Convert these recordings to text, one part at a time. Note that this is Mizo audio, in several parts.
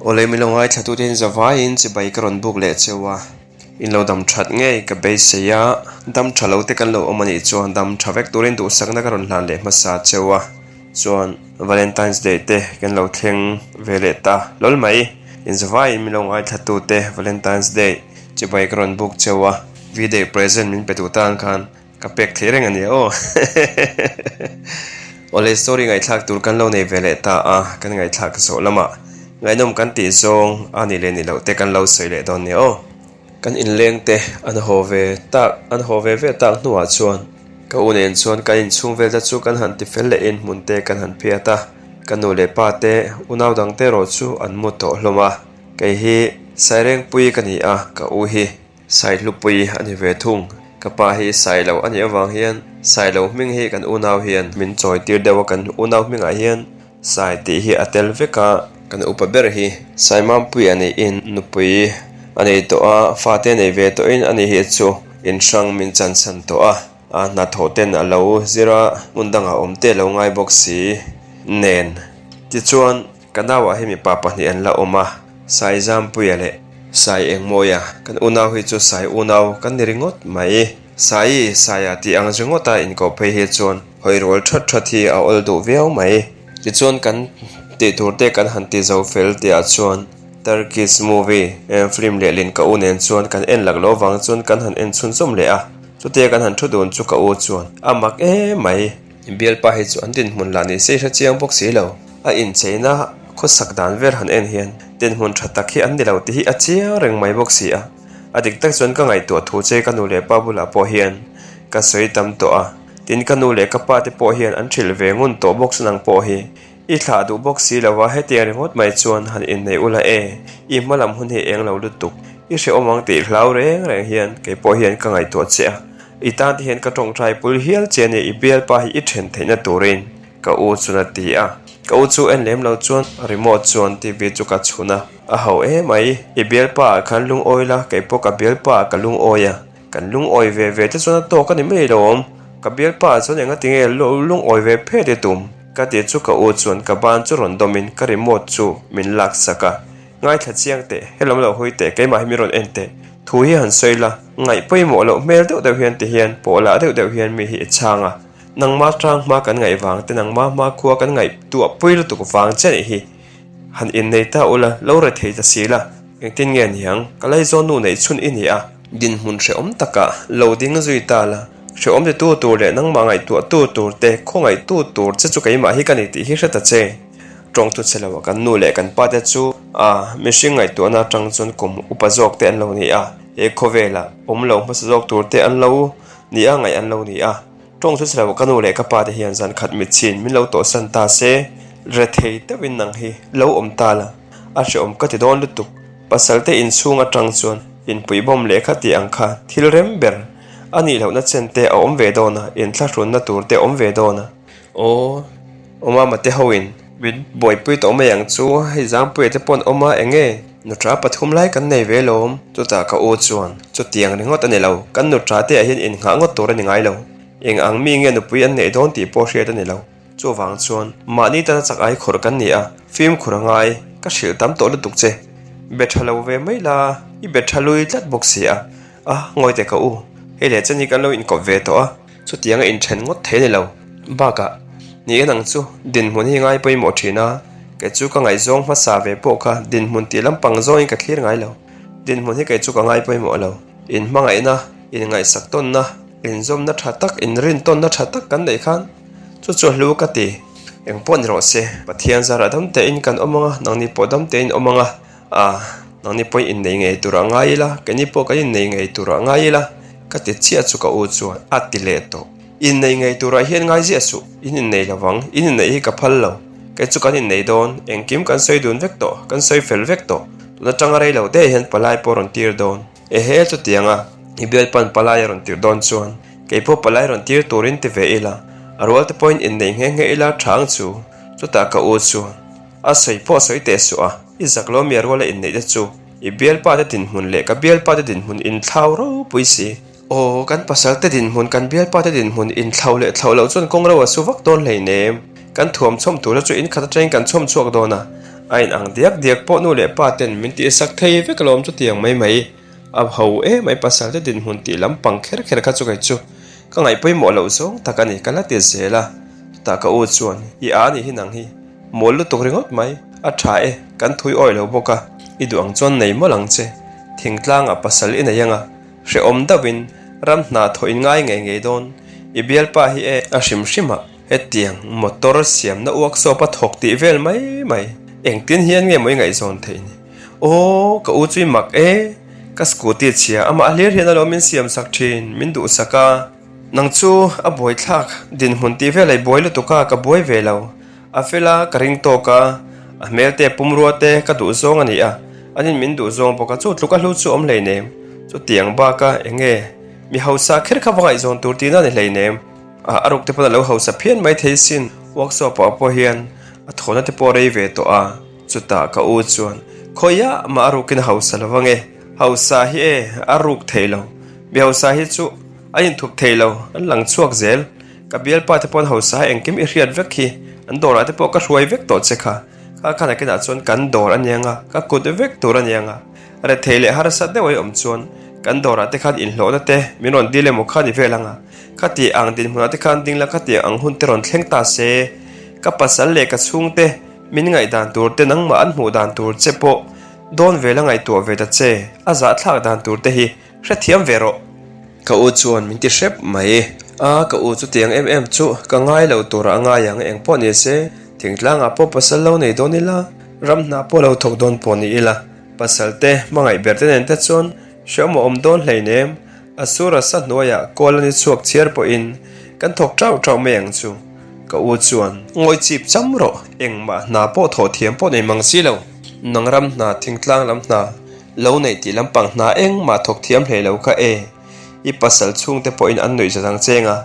Awle min lo ngaithlatute in zavaiin chibai ka rawn buk leh cheu a, in lo dam that ngei ka beisei a, dam tha lo te kan lo awm a nih chuan dam tha vek turin duhsakna ka rawn hlan leh hmasa cheu a, chuan Valentine's Day te kan lo thleng ve leh ta hlawl mai. In zavaiin min lo ngaithlatute Valentine's Day chibai ka rawn buk cheu a, V-Day present min pe duh tan khan Ka pek thei reng a nia aw. Awle story ngaihthlak tur kan lo nei ve leh ta a, kan ngaihthlak zawh lamah ngaihnawm kan tih zawng a ni leh ni loh te kan lo sawi leh dawn nia aw. Kan inleng te an haw ve tak an haw ve ve tak hnuah chuan ka u nen chuan kan inchhung vel te chu kan han ti fel leh in hmun te kan han phiat a, ka nu leh pa te unau dang te erawh chu an mu tawh hlawm a, kei hi Sairengpui ka ni a, ka u hi Saihlupui a ni ve thung. Ka pa hi Sailo a nih avang hian Sailo hming hi kan unau hian min chawi tir deuh a, kan unau hmingah hian Sai tih hi a tel vek a. Kan upa ber hi Saimampui a niin nupui a nei tawh a, fate a nei ve tawhin a ni hi chu inhrang min chanchhan tawh a, a hnathawh ten a lo zir a, hmun dangah awm te a lo ngai bawk si nen. Tichuan. Ka nauah hi mipa pahnih an la awm a, Sai Zampuia leh Sai Engmawia. Kan unau hi chu Sai unau kan ni ringawt mai. Sai, Saia tih ang ringawta inkoh phei hi chuan hawi rual that that hi a awl duh viau mai. Tichuan kan tih tur te kan han ti zo fel tihah chuan Turkish movie film lehlin ka u nen chuan kan en lak loh avang chuan kan han en chhunzawm leh a. Chutia kan han thu dun chu ka u chuan a mak em mai. Bialpa hi chu an dinhmun lah ni se i hre chiang bawk si lo. A incheina khawsak dan vel han en hian dinhmun tha tak hi an ni lo tih hi a chiang reng mai bawk si a. A dik tak chuan ka ngaihtuah thu che ka nu leh pa bulah pawh hian ka sawi tam tawh a. Tin ka nu leh ka pa te pawh hian an hrilh ve ngun tawh bawk chu nang pawh hi i thlah duh bawk si lo a, hetiang ringawt mai chuan han innei ula e, i hma lam hun hi eng lo lutuk, i hrehawm ang tih hlau reng reng hian kei pawh hian ka ngaihtuah che a. I tan te hian ka tawngtai pul hial che a ni, i bialpa hi i then theihna turin ka u chuan a ti a. Ka u chu en lem lo chuan remote chuan TV chu ka chhun a, a ho emai, i bialpa ah khan lungawi la, kei pawh ka bialpa ah ka lungawi a, kan lungawi ve ve te chuan a tawk a ni mai lo awm, ka bialpa ah chuan enga tinge lungawi ve phet i tum ka ti chu ka u chuan ka ban chu rawn dawmin ka remote chu min lak sak a. Ngaithla chiang teh, helam lo hawi teh, keimah hi min rawn en teh. Thu hi han sawi la, ngaih pawimawh loh hmel deuh deuh hian ti hian pawh lah deuh deuh hian mi hi i chhang a. Nangma tang hma kan ngaih vang te, nangma hma khua kan ngaih tuah pui lutuk vang che nih hi. Han innei ta ula, lo re thei ta si la, engtin nge niang, ka laizawn nu neih chhun i ni a. Dinhmun hrehawm takah lo ding zui ta la, hrehawm titu tur leh nangmah ngaihtuah tu tur te, khawngaih tu tur che chu keimah hi ka ni tih hi hre ta che. Tawngtu che lo kan nu leh kan pa te chu a mihring ngaihtuahna atang chuan kum upa zawk te an lo ni a, he khawvela awm lo hmasa zawk tur te an lo ni a, ngaih an lo ni a. Tawngtu che lo ka nu leh ka pa te hian zan khat mitchhin min lo tawhsan ta se, rethei deuhin nang hi lo awm ta la, a hrehawm ka ti dawn lutuk. Pasal te inchhung atang chuan inpuihbawm lehkha tih ang kha thil rem ber a nih lohna chen te a awm ve dawn a, inthlahrunna tur te a awm ve dawn a. Aw, awm a mate ho in min buaipui tawh mai ang chu, hei Zampuia te pawh an awm a, eng nge nutra pathum lai kan nei ve lawm? Chutah ka u chuan, Chutiang ringawt a ni lo, kan nutra te ah hian innghah ngawt tur a ni ngai lo, eng ang mi nge nupui an neih dawn tih pawh hriat a ni lo. Chuvang chuan mahni tana chak ai khawrh kan ni a, fimkhur a ngai, ka hrilh tam tawh lutuk che. Be tha lo ve mai la, i be tha lui tlat bawk si a, a ngawi teh ka u, hei leh chen hi kan lo inkawp ve tawh a. Chutiang a inthen ngawt thei a ni lo. Bakah, ni en ang chu dinhmun hi ngai pawimawh thin a, kei chu ka ngaihzawng hmasa ve pawh kha dinhmun tih lampang zawngin ka thlir ngai lo. Dinhmun hi kei chu ka ngai pawimawh lo. Inhmangaihna, inngaihsak tawnna, inzawmna tha tak, inrintawnna tha tak kan neih khan chu chu a hlu ka ti. Eng pawh ni rawh se, Pathian zarah dam tein kan awm ang a, nangni pawh dam tein awm ang a, A, nangni pawhin innei ngei tur a ngai ila, keini pawh kan innei ngei tur a ngai ila, ka ti chiah chu ka u chuan a ti leh tawh. Innei ngei turah hian ngai ziah suh, in innei lo vang, in inneih hi ka phal lo. Kei chu kan innei dawn, engkim kan sawi dun vek tawh, kan sawi fel vek tawh. Tun atanga rei lo te hian palai pawh a rawn tir dawn. Ehe, chutianga i bialpan palai a rawn tir dawn chuan kei pawh palai rawn tir turin ti ve ila, a rual te pawhin innei nghe nghe ila tha ang chu. Chutah ka u chuan A sawi pawh sawi teh suh a, i zak lo mi a ruala inneih te chu i bialpa te dinhmun leh ka bialpa te dinhmun inthlau ropui si. Aw, kan pasal te dinhmun, kan bialpa te dinhmun inthlau leh thlauh loh chuan kawng ro a su vak dawn hleinem. Kan thuam chhawm tura chu in khat atangin kan chhawm chhuak dawn a. A in ang diak diak pawh nu leh pa ten min tihsak thei vek alawm chutiang mai mai. A ho emai pasal te dinhmun tih lampang kher kher kha chu kei chu ka ngaih pawimawh loh zawng tak a ni ka la ti zel a. Chutah ka u chuan i a nih hi nang hi mawl lutuk ringawt mai a tha e kan thui awi lo bawk a i duh ang chuan nei mawlh ang che thingtlangah pasal i nei anga hrehawm deuhin ram hna thawh in ngai ngei ngei dawn i bialpa hi e a hrim hrim a. Hetiang motor siamna workshop a thawk tih vel mai mai engtin hian nge maw i ngaihzawn theih ni? Aw ka u chu i mak e, ka scooty chhia amah hlir hian alawm min siam sak thin, min duhsak a. Nang chu a buaithlak dinhmun tih vel a i buai lutuk a, ka buai ve lo. A fel a, ka ring tawk a, a hmel te pumrua te ka duh zawng a ni a, anin min duh zawng bawk a, chu tluk a hlu chu awm hleinem. Chutiang bak a enge mi hausa kher kha va ngaihzawn tur tihna a ni hleinem. A ruk te pawn a lo hausa phian mai thei sin. Workshop ah pawh hian a thawhna te pawh rei ve tawh a, chutah ka u chuan khawiah mah a rukin a hausa lo ange, hausa hi e a ruk thei lo, mi hausa hi chu a inthup thei lo, an lang chhuak zel, ka bialpa te pawn hausa hi engkim i hriat vek hi, an dawrah te pawh ka hruai vek tawh che kha, kha khan akinah chuan kan dawr a nia nga, ka kut vek tur a nia nga. Rethei leh harsa deuh a awm chuan kan dawrah te khan inhlawhna te min rawn dil emaw kha ni vel ang a, khati ang dinhmunah te khan ding la khati ang hun te rawn thleng ta se, ka pasal leh ka chhungte min ngaihdan tur te nangmah an hmuh dan tur che pawh dawn vel a ngaihtuah ve ta che, a zahthlak dan tur te hi hrethiam ve rawh. Ka u chuan min ti hrep mai a, ka u chutiang em em chu ka ngai lo turah a ngai ang engpawh ni se, thingtlangah pawh pasal lo nei dawn ila, ram hna pawh lo thawk dawn pawh ni ila. Pasal te hmangaih ber te nen te chuan hreawm a awm dawn hleinem, a sur a sa hnuaiah kawl a ni chhuak chhiar pawhin kan thawk tauh tauh mai ang chu. Ka u chuan ngawi chip cham rawh, engmah hna pawh thawh thiam pawh nei mang si lo, nang ram hna thingtlang lam hna lo neih tih lampang hna engmah thawk thiam hlei lo kha e, i pasal chhungte pawhin an nuih zat ang cheng a,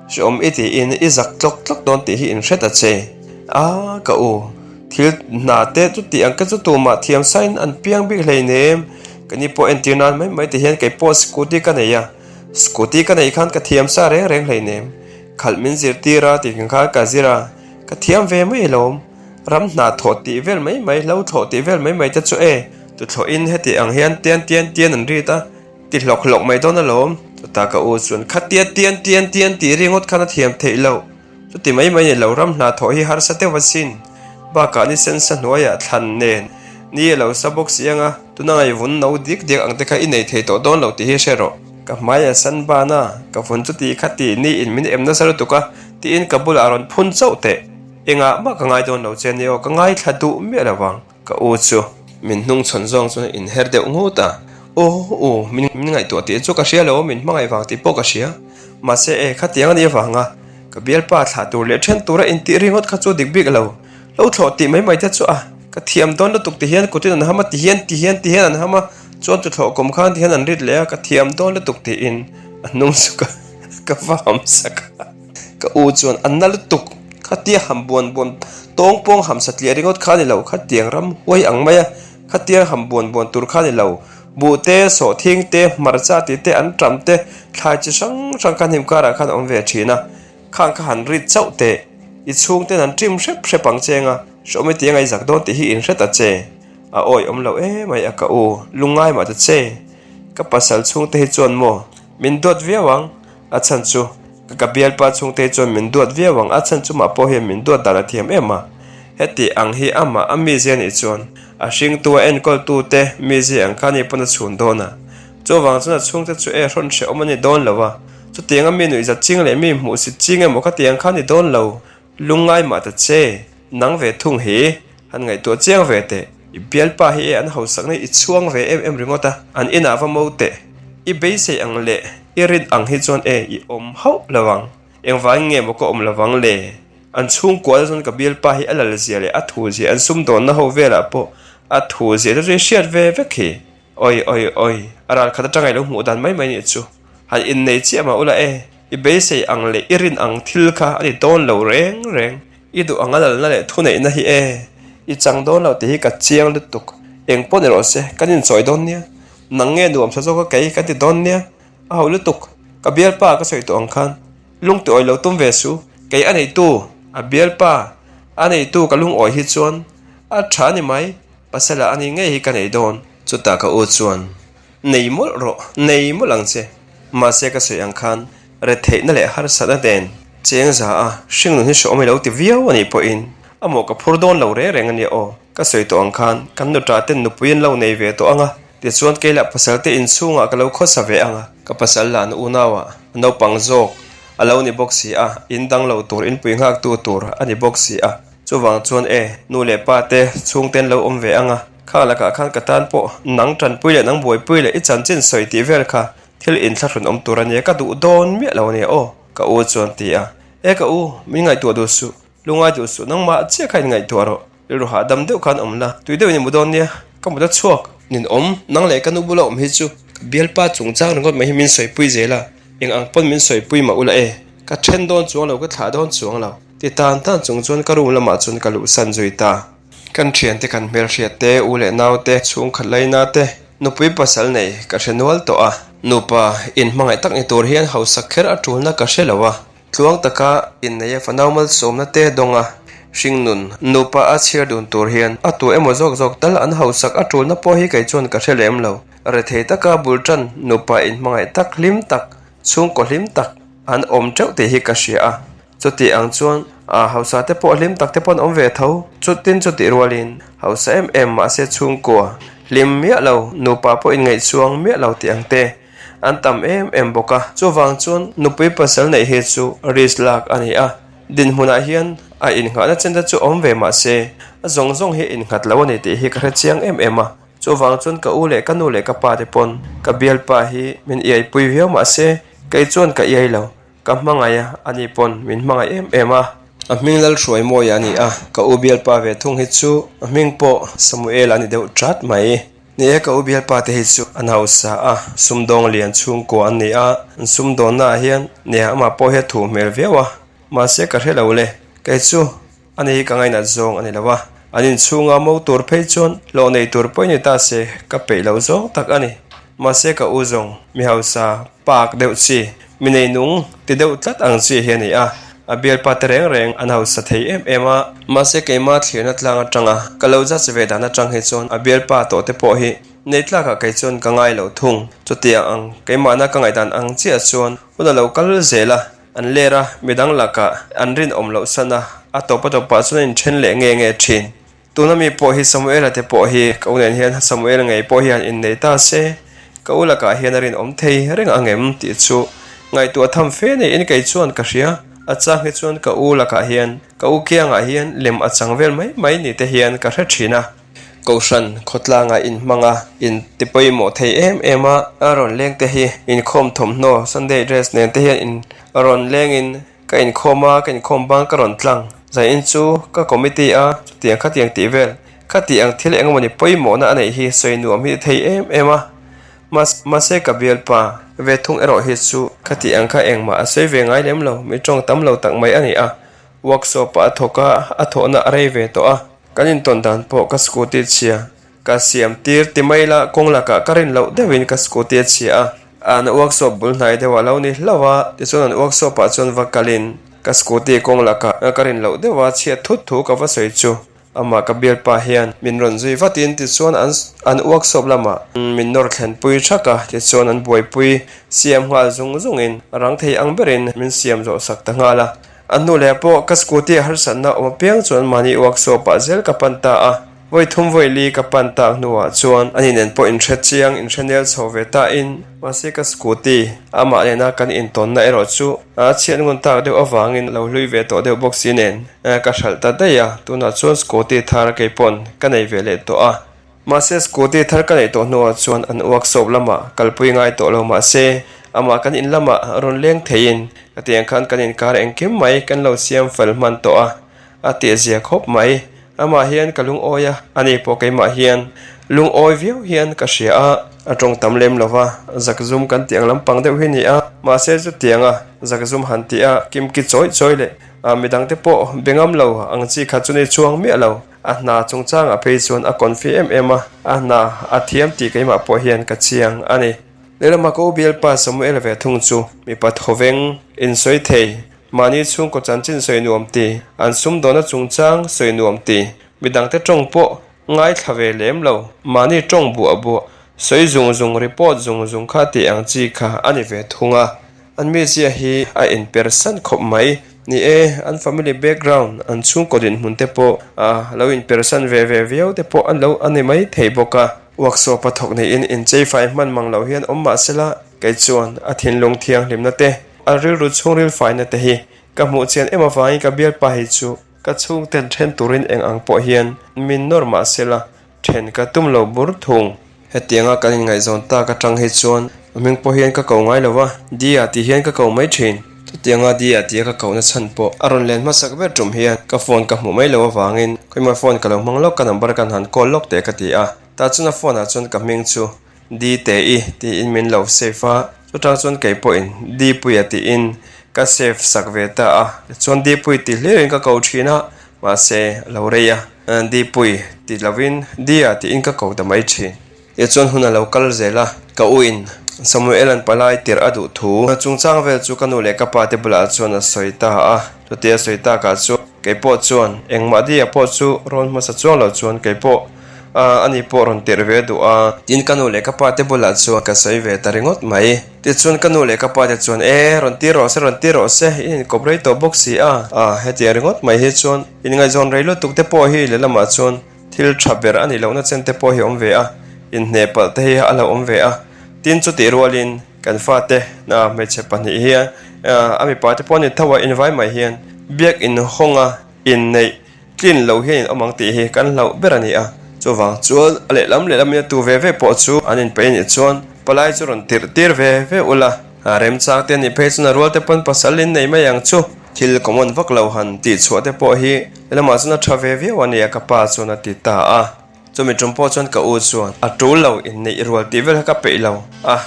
hreawm i tiin i zak tlawk tlawk dawn tih hi inhre ta che. A, ka u. Thil hna te chu tih ang ka chu tumah thiam sain an piang bik hleinem. Ka ni pawh entir nan mai mai ti hian kei pawh scooty ka nei a, scooty ka neih khan ka thiam sa reng reng hleinem. Khalh min zirtir a tih khan ka zir a, ka thiam ve mai alawm. Ram hna thawh tih vel mai mai, hlo thlawh tih vel mai mai te chu e. Tuthlawhin heti ang hian tian tian tian an rit a, ti hlawk hlawk mai dawn alawm. Chutah ka u chuan khatia tian tian tian tih ringawt khan a thiam theih loh. Chuti mai mai ni lo ram hna thawh hi harsa deuh asin. Bakah ni sensa hnuaiah thlan nen ni a lo sa bawk si anga tuna ngaihvun no dik diak ang te kha i nei thei tawh dawn lo tih hi hre rawh. Ka hmai a san ban a, ka vun chuti kha tih ni in min em nasa lutuk a tiin ka bulah a rawn phun chauh teh. Engah mah ka ngai dawn lo che nia aw ka ngaithla duh miah lo vang. Ka u chu min hnung chhawn zawng chuan a inher deuh ngut a, Aw u, min ngaihtuah tih chu ka hria lo, min hmangaih vang tih pawh ka hria. Mahse e, khatiang a nih avanga ka bialpa thlah tur leh then tura intih ringawt kha chu dik bik lo. Lo thlawh tih mai mai te chu a, ka thiam dawn lutuk ti hian kutin an ham a, ti hian, ti hian, ti hian an ham a, chuan tuthlawh kawm khan ti hian an rit leh a, ka thiam dawn lutuk tiin a hnung chu ka ka va ham sak a. Ka u chuan a na lutuk, khatia ham buan buan tawng pawng ham satliah ringawt kha a ni lo, khatiang ram huai ang mai a, khatia ham buan buan tur kha a ni lo. Buh te, sawhthing te, hmarcha tih te, an ṭam te, thlai chi hrang hrang kha hnim karah khan a awm ve ṭhin a, khang kha han rit chauh teh, i chhungten an ṭim hrep hrep ang che anga, hreawm i ti anga i zak dawn tih hi inhre ta che. A awi awm lo emai a ka u, lungngai mah ta che. Ka pasal chhungte hi chuan maw, min duat viau ang, A chhan chu, ka bialpa chhungte chuan min duat viau ang, a chhan chu mah pawh hian min duat dan a thiam em a. Heti ang hi amah a mizia nih chuan a hringtu a enkawltu te mizia ang kha ni pawn a chhun dawn a. Chuvang chuan a chhungte chu e hrawn hrehawm a ni dawn lo a, chutiang a mi nuihzat ching leh mi hmuhsit ching emaw khatiang kha ni dawn lo. Lungngai mah ta che, nang ve thung hi, han ngaihtuah chiang ve teh. I bialpa hi e an hausakna i chhuang ve em em ringawt a, an inah va mo teh. I beisei ang leh i rin ang hi chuan e i awm hauh lo ang. Engvangin nge maw ka awm lo vang le? An chhungkual chuan ka bialpa hi a lal zia leh a thu zia an sumdawnna ho velah pawh a thu zia te chu i hriat ve vek hi. Oi oi oi, a ral khat atanga i lo hmuh dan mai mai nih chu. Han innei chiah mah ula e, i beisei ang leh i rin ang thil kha a ni dawn lo reng reng. I duh ang a lalna leh thuneihna hi e, i chang dawn lo tih hi ka chiang lutuk. Eng pawh ni rawh se, kan inchawi dawn nia. Nang nge nuam sa zawk a kei kan ti dawn nia. A ho lutuk, ka bialpa ka sawi tawh ang khan lungti awih lo tum ve su. Kei a neitu, a bialpa a neitu ka lungawi hi chuan. A tha ni mai, pasala a ni ngei hi ka nei dawn. Chutah ka u chuan, Nei mawlh rawh, nei mawlh ang che. Mahse ka sawi ang khan retheihna leh harsatna nen cheng za a hringnun hi hreawm i lo ti viau a nih pawhin a mawh ka phur dawn lo reng reng a nia aw. Ka sawi tawh ang khan kan nuṭa ten nupui an lo nei ve tawh ang a, tichuan kei lah pasal te inchhungah ka lo khawsa ve ang a, ka pasal lah an unauah a naupang zawk a lo ni bawk si a, in dang lo tur inpui nghaktu tur a ni bawk si a, chuvang chuan e, nu leh pa te chhungte an lo awm ve ang a, khang lakah khan ka tan pawh nang tanpui leh nang buaipui leh i chanchin sawi tih vel kha thil inthlahrun awm tur a nia, ka duh dawn miah lo a nia aw, ka u chuan ti a, e ka u, min ngaihtuah duh suh, lungai duh suh, nangmah chiah kha inngaihtuah rawh. Rilru hahdam deuh khan awm la, tui deuhin i mu dawn nia, ka mut a chhuak. Nin awm, nang leh ka nu bula awm hi chu ka bialpa chungchang ringawt mai hi min sawipui zel a, eng ang pawn min sawipui mah ula e, ka then dawn chuang lo, ka thlah dawn chuang lo, ti tan tan chung chuan ka room lamah chuan ka luhsan zui ta. Kan thiante kan hmelhriat te, u leh nau te, chhungkhat laina te, nupui pasal nei ka hre nual tawh a, nupa inhmangaih tak ni tur hian hausak kher a tulna ka hre lo a, Tluang taka inneia fanau malsawmna te dawnga hringnun nupa a chhiar dun tur hian a tu emaw zawk zawk tal an hausak a tulna pawh hi kei chuan ka hre lem lo. Rethei taka bul tan nupa inhmangaih tak hlim tak, chhungkaw hlim tak an awm teuh tih hi ka hria a. Chuti ang chuan a hausa te pawh hlim tak te pawh an awm ve tho. Chutin chutih rualin hausa em em mahse chhungkua hlim miah lo, nupa pawh inngaihchuang miah lo tih ang te. An tam em em bawk a, chuvang chuan nupui pasal neih hi chu risk lak a ni a, dinhmunah hian a innghahna center chu awm ve mah se a zawng zawng hi innghat lo a ni tih hi ka hre chiang em em a, chuvang chuan ka u leh ka nu leh ka pa te pawn ka bialpa hi min iaipui viau mah se kei chuan ka iai lo, ka hmangaih a, ani pawn min hmangaih em em a. A hming Lalhruaimawia a ni a, ka u bialpa ve thung hi chu a hming pawh Samuel a ni deuh chat mai. Ni e, ka u bialpa te hi chu an hausa a, sumdawng lian chhungkua an ni a, an sumdawnna ah hian nia amah pawh hi a thuh hmel viau a, mahse ka hre lo le, kei chu ani hi ka ngainat zawng a ni lo a, an inchhunga mo tur phei chuan hlawh nei tur pawh i ni ta se ka peih lo zawng tak a ni, mahse ka u zawng mi hausa pak deuh chi, mi neinung ti deuh tlat ang chi hi a ni a, a bialpa te reng reng an hausa thei em em a, mahse keima thlirna tlang atanga ka lo judge ve dan atang hi chuan a bialpa tawh te pawh hi nei tlakah kei chuan ka ngai lo thung. Chutiang ang keimahna ka ngaihdan ang chiah chuan hun a lo kal zel a, an ler a, midang lakah an rinawm loh san a, a tawp a tawpah chuan a inthen leh nge nge thin. Tuna mi pawh hi Samuela te pawh hi ka u nen hian Samuel ngei pawh hian innei ta se, ka u lakah hian a rinawm thei reng ang em tih chu ngaihtuah tham fe niin kei chuan ka hria. A chang hi chuan ka u lakah hian ka u kiangah hian lem a chang vel mai mai ni te hian ka hre thin a. Kohhran khawtlangah inhmang a, inti pawimawh thei em em a, a rawn leng te hi inkhawm thawmhnaw Sunday dress nen te hian in rawn lengin Ka inkhawm a, ka inkhawm bang ka rawn tlang. Zain chu ka committee a, chutiang khatiang tih vel. Khati ang thil engemawni pawimawhna a neih hi sawi nuam hi thei em em a. Mahse ka bialpa ve thung erawh hi chu khati ang kha engmah a sawi ve ngai lem lo, mi tawng tam lo tak mai a ni a. Workshop ah a thawk a, a thawhna a rei ve tawh a. Kan intawn dan pawh ka scooty chhia Ka siam tir ti mai la, kawng lakah ka rin loh deuhin ka scooty a chhia a, an workshop bul hnai deuh a lo ni hlauh a, tichuan an workshop ah chuan va kalin ka scooty kawng lakah ka rin loh deuh a chhiat thut thu ka va sawi chu amah ka bialpa hian min rawn zui vatin tichuan an an workshop lamah min nawr thlenpui thak a, tichuan an buaipui siam nghal zung zungin rang thei ang berin min siam zawh sak ta nghal a. A hnu leh pawh ka scooty a harsatna awm apiang chuan mahni workshop ah zel ka pan ta a, vawi thum vawi li ka pan tak hnuah chuan ani nen pawh inhre chiang, inhre nel chho ve ta in, mahse ka scooty amah nena kan intawnna erawh chu a chhiat ngun tak deuh avangin lo hlui ve tawh deuh bawk si nen ka hralh ta daih a, tunah chuan scooty thar kei pawn ka nei ve leh tawh a. Mahse scooty thar ka neih tawh hnuah chuan an workshop lamah kalpui ngai tawh lo mahse amah kan in lamah rawn leng theiin ka tiang khan kan inkar engkim mai kan lo siam fel hman tawh a, a tihzia khawp mai. Amah hian ka lungawi a, ani pawh keimah hian lungawi viau hian ka hria a, a tawng tam lem lo va, zakzum kan tih ang lampang deuh hi ni a, mahse chutianga zakzum han tih a kimki chawi chawi leh midangte pawh be ngam lo ang chi kha chu ni chuang miah lo. A hna chungchangah phei chuan a confi em em a, a hna a thiam tih keimah pawh hian ka chiang a ni. Lehlamah ka u bialpa Samuel ve thung chu mipa thawveng, insawi thei, mahni chhungkaw chanchin sawi nuam ti, an sumdawhna chungchang sawi nuam ti, Midangte tawng pawh ngaithla ve lem lo, mahni tawng buah buah, sawi zung zung, report zung zung kha tih ang chi kha a ni ve thung a. An mizia hi a inpersan khawp mai. Ni e, an family background, an chhungkaw dinhmun te pawh a lo inpersan ve ve viau te pawh an lo a ni mai thei bawk a. Workshop a thawk niin inchei fai hman mang loh hian awm mah sela, kei chuan a thinlung thianghlimna te, a rilru chhungril faina te hi ka hmuh chian em avangin ka bialpa hi chu Ka chhungten then turin eng ang pawh hian min nawr mah sela, then ka tum lo bur thung. Hetianga kan inngaihzawn tak atang hi chuan a hming pawh hian ka ko ngai lo a, Dia tih hian ka ko mai thin. Chutianga Dia tia ka kohna chhan pawh a rawn len hmasak ber tum hian ka phone ka hmuh mai loh avangin khawimah phone ka lo hmang lawk ka number kan han call lawk teh ka ti a, tah chuan a phone ah chuan ka hming chu Dite-i tiin min lo save a, chutang chuan kei pawhin Dipuia tiin ka save sak ve ta a, tichuan Dipui ti hlirin ka ko thin a, mahse a lo rei a, Dipui ti lovin Dia tiin ka ko ta mai thin. Tichuan hun a lo kal zel a, ka uin Samuel-a'n palai tirh a duh thu chungchang vel chu ka nu leh ka pa te bulah chuan a sawi ta a, chutia sawi takah chuan kei pawh chuan engmah Dia pawh chu rawn hmasa chuang lo chuan kei pawh A, ani pawh rawn tirh ve duh a. Tin, ka nu leh ka pa te bulah chuan ka sawi ve ta ringawt mai. Tichuan ka nu leh ka pa te chuan, E, rawn tir rawh se, rawn tir rawh se, i inkawp rei tawh bawk si a. A, hetiang ringawt mai hi chuan inngaihzawn rei lutuk te pawh hi lehlamah chuan thil tha ber a nih lohna chen te pawh hi a awm ve a, inhneh palh te hi a lo awm ve a. Tin, chutih rualin kan fate, hmeichhe pahnih hian, a mipa te pawh an intho a, invai mai hian biak inhawnga inneih, Tlin lo hian in awm ang tih hi kan hlauh ber a ni a, chuvang chuan a lehlam lehlam in a tu ve ve pawh chu an inpeih a nih chuan palai chu rawn tirh tir ve ve ula, a remchang te anih phei chuan a rual te pawn pasal in nei mai ang chu. Thil common vak lo han tih chhuah te pawh hi lehlamah chuan a tha ve viau a nia ka pa chuan a ti ta a. Chumi tum pawh chuan ka u chuan a tul lo inneih rual tih vel kha ka peih lo a,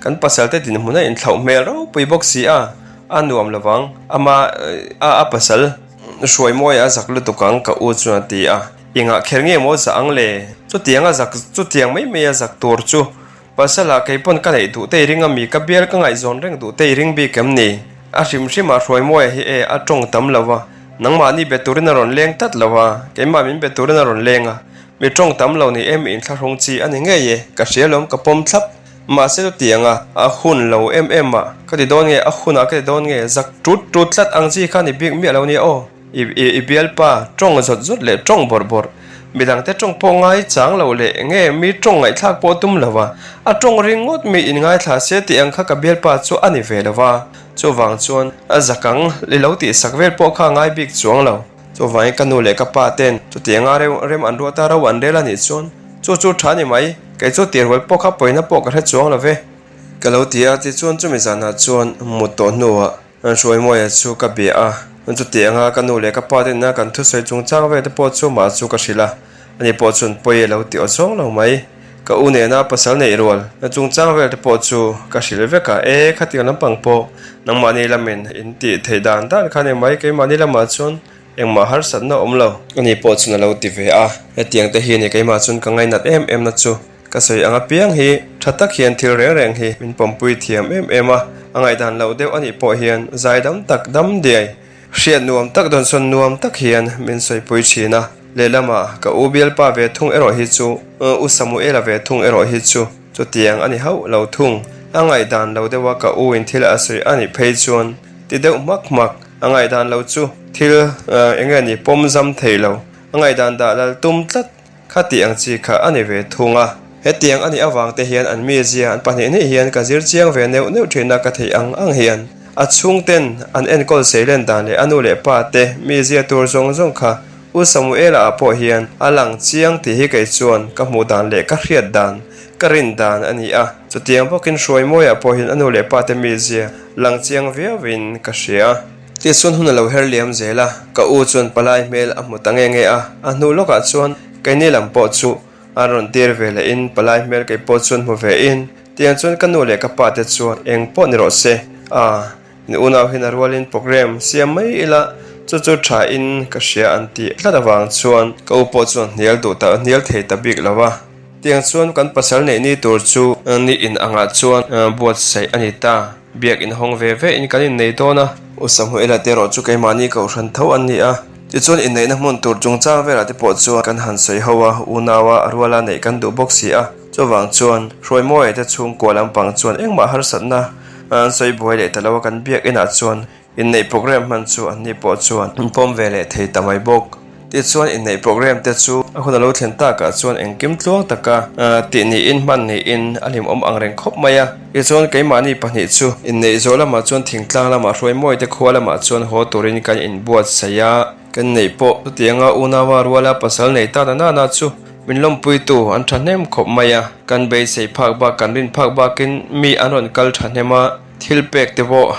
kan pasal te dinhmun a inthlauh hmel ropui bawk si a, a nuam lo vang, ama a a pasal hruai mawi a zak lutuk ang ka u chuan a ti a, engah kher nge maw zah ang le? Chutiang a zak chutiang mai mai a zak tur chu Pasala kei pawn ka neih duh te i ring a mi? Ka bial ka ngaihzawn reng duh te i ring bik em ni? A hrim hrim ah Hruaimawia hi e a tawng tam lo a, nangmahni be turin a rawn leng tlat lo a, keimah min be turin a rawn leng a, mi tawng tam lo ni em inthlahrung chi a ni ngei e, ka hria lawm ka pawm thlap. Mahse chutiang a, a hun lo em em a, ka ti dawn nge a hunah ka ti dawn nge zak tut tut tlat ang chi kha ni bik miah lo nia aw. I i bialpa tawng zawt zawt leh tawng bawrh bawrh, midangte tawng pawh ngai chang lo leh nge mi tawng ngaihthlak pawh tum lo a, a tawng ringawt mi in ngaithla se tih ang kha ka bialpa chu a ni ve lo va, chuvang chuan a zakang i lo tihsak vel pawh kha a ngai bik chuang lo. Chuvangin ka nu leh ka pa ten chutianga reu rem an ruat a ro an rel a nih chuan chu chu tha ni mai, kei chu tirhual pawh kha pawina pawh ka hre chuang lo ve. Ka lo ti a, tichuan chumi zanah chuan mut tawh hnuah Hruaimawia chu ka bia a, chuti anga ka nu leh ka pa ten a kan thusawi chungchang vel te pawh chu mah chu ka hrilh a, ani pawh chuan pawi a lo ti aw zawng lo mai. Ka u nena pasal neih rual chungchang vel te pawh chu ka hrilh vek a, e khatiang lampang pawh nangmahni lamin in tih theih dan dan kha ni mai, keimahni lamah chuan engmah harsatna awm lo. Ani pawh chuan a lo ti ve a, hetiang te hi ni keimah chuan ka ngainat em em na chu. Ka sawi ang apiang hi tha tak hian thil reng reng hi min pawmpui thiam em em a, a ngaihdan loh deuh anih pawh hian zai dam tak dam diai, hriat nuam tak dawnsawn nuam tak hian min sawipui thin a. Lehlamah ka u bialpa ve thung erawh hi chu, U Samuela ve thung erawh hi chu chutiang a ni hauh lo thung. A ngaihdan lo deuha ka u in thil a sawi anih phei chuan ti deuh hmak hmak, a ngaihdan lo chu thil eng nge ni pawm zam thei lo, a ngaihdan dah lal tum tlat. Kha tih ang chi kha a ni ve thung a. Hetiang a nih avang te hian an mizia an pahnih hnih hian ka zir chiang ve neuh neuh thin a ka theih ang ang hian. A chhungten an enkawl seilen dan leh a nu leh pa te mizia tur zawng zawng kha U Samuela ah pawh hian a lang chiang tih hi kei chuan ka hmuh dan leh ka hriat dan, ka rin dan a ni a. Chutiang bawkin Hruaimawia pawh hian a nu leh pa te mizia lang chiang viauin ka hria. Tichuan hun a lo her liam zel a, ka u chuan palai hmel a hmu ta nge nge a, a hnu lawkah chuan keini lam pawh chu an rawn tir ve leh in palai hmel kei pawh chuan hmu ve in tiang chuan ka nu leh ka pa te chuan eng pawh ni rawh se a, in unau hian a rualin programme siam mai ila chu chu tha in ka hria an tih tlat avang chuan ka u pawh chuan hnial duh ta hnial thei ta bik lo a. Tiang chuan kan pasal neih ni tur chu ni in angah chuan buatsaih a ni ta. Biak inhawng ve ve in kan innei dawn a. U Samuela te erawh chu keimahni kohhran tho an ni a. Tichuan inneihna hmun tur chungchang velah te pawh chuan kan han sawi ho a, unaua a ruala neih kan duh bawk si a. Chuvang chuan Hruaimawia te chhungkua lampang chuan engmah harsatna an sawi buai leh ta lo a, kan biak inah chuan inneih programme hman chu anni pawh chuan an pawm ve leh thei ta mai bawk. Tichuan inneih programme te chu a hun a lo thlen takah chuan engkim tluang taka tih niin hman niin a hlimawm ang reng khawp mai a. Tichuan keimahni pahnih chu inneih zawh lamah chuan thingtlang lamah Hruaimawia te khua lamah chuan haw turin kan inbuatsaih a. Kan neih pawh chutianga unaua ruala pasal nei ta na nana chu min lawmpuitu an thahnem khawp mai a, kan beisei phak bak kan rin phak bakin mi an rawn kal thahnem a, thil pek te pawh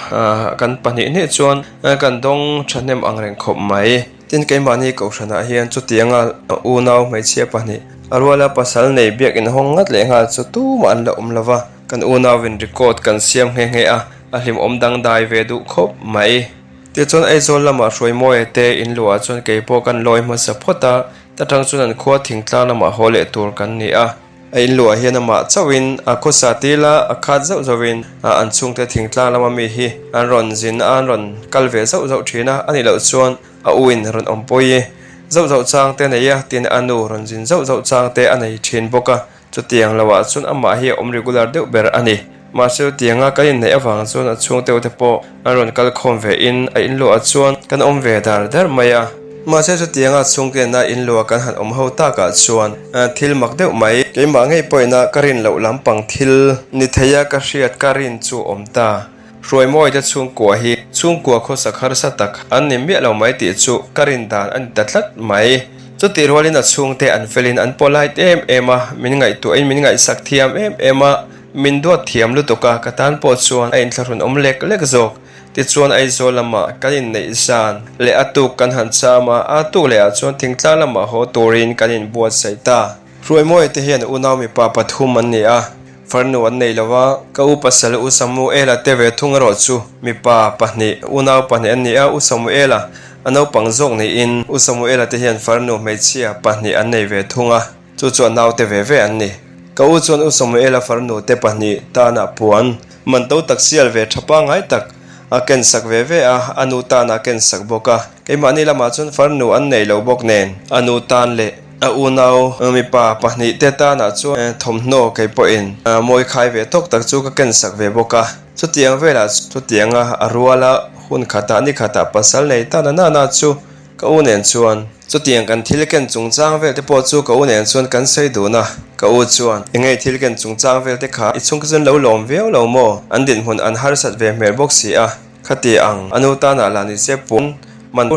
kan pahnih hnih chuan kan dawng thahnem ang reng khawp mai. Tin keimahni kohhranah hian chutianga unau hmeichhia pahnih a ruala pasal nei biak inhawng ngat leh nghal chu tumah an la awm lo va, kan unauin record kan siam nghe nghe a, a hlimawm dangdai ve duh khawp mai. Tichuan Aizawl lamah Hruaimawia te in luah chuan kei pawh kan lawi hmasa phawt a, ta tang chuan an khua thingtlang lamah haw leh tur kan ni a. A in luah hian amah chauhin a khawsa til a, a khat zauh zauhin an chhungte thingtlang lama mi hi an rawn zin a, an rawn kal ve zauh zauh thin a, a nih loh chuan a u in rawn awmpui zauh zauh chang te a nei a, tin a nu rawn zin zauh zauh chang te a nei thin bawk a. Chutiang loah chuan amah hi a awm regular deuh ber a ni. Mahse chutianga kan inneih avang chuan a chhungte te pawh an rawn kal khawm ve in a inluah chuan kan awm ve dar dar mai a. Mahse chutianga chhungtena inluah kan han awm ho takah chuan thil mak deuh mai keimah ngei pawhina ka rin loh lampang thil ni theia ka hriat ka rin chu awm ta. Hruaimawite chhungkua hi chhungkua khawsak harsa tak an ni miah lo mai tih chu ka rin dan a ni ta tlat mai. Chutih rualin a chhungte an felin an polite em em a, min ngaihtuahin min ngaihsak thiam em em a, min duat thiam lutuk a, ka tan pawh chuan a inthlahrun awm lek lek zawk. Tichuan Aizawl lamah kan inneih zan leh a tuk kan han cham a, a tuk lehah chuan thingtlang lamah haw turin kan inbuatsaih ta. Hruaimawite hian unau mipa pathum an ni a. Farnu an nei lo a, ka u pasal U Samuela te ve thung erawh chu mipa pahnih, unau pahnih an ni a, U Samuela a naupang zawk niin U Samuela te hian farnu hmeichhia pahnih an nei ve thung a, chu chu a naute ve ve an ni. Ka u chuan U Samuela farnu te pahnih tana puan man to tak sial ve tha pangngai tak a ken sak ve ve a, a nu tana a ken sak bawk a, keimahni lamah chuan farnu an nei lo bawk nen a nu tan leh A unau mipa pahnih te tanah chuan thawmhnaw kei pawhin mawi khai ve tawk tak chu ka ken sak ve bawk a. Chutiang velah chutianga a ruala hun khatah ni khatah pasal nei ta na nana chu ka u nen chuan chutiang kan thil ken chungchang vel te pawh chu ka u nen chuan kan sawi dun a. Ka u chuan, Engei thil ken chungchang vel te kha i chhung kha chuan lo lawm viau lo maw? An dinhmun an harsat ve hmel bawk si a. Khati ang, a nu tanah lah ni se puan man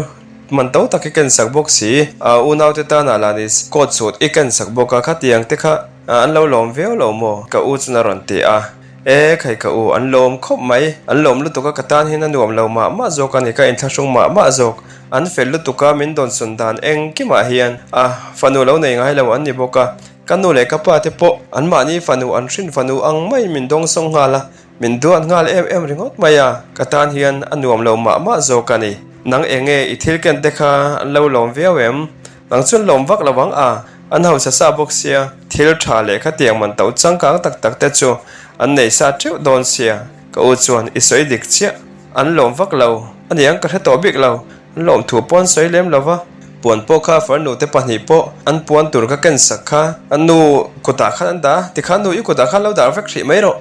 man to tak i ken sak bawk si, a unaute tanah lah ni se coat suit i ken sak bawk a, khatiang te kha an lo lawm viau lo maw? Ka u chuan a rawn ti a. E, khai ka u, an lawm khawp mai, an lawm lutuk a, ka tan hian a nuam lo mah mah zawk a ni, ka inthlahrung mah mah zawk, an fel lutuk a, min dawnsawn dan engkimah hian a fanu lo nei ngai lo an ni bawk a, ka nu leh ka pa te pawh anmahni fanu an hrin fanu ang maiin min dawngsawng nghal a, Min duat nghal em em ringawt mai a, ka tan hian a nuam lo mah mah zawk a ni. Nang eng nge i thil ken te kha an lo lawm viau em? Nang chuan lawm vak lo ang a, an hausa sa bawk sia, thil tha leh khatiang man to changkang tak tak te chu an nei sa teuh dawn sia. Ka u chuan i sawi dik chiah, an lawm vak lo a niang ka hre tawh bik lo, an lawm thu pawh an sawi lem lo va. Puan pawh kha farnu te pahnih pawh an puan tur ka ken sak kha an nu kutah khan an dah, tikhan nu i kutah khan lo dah vek hrih mai rawh.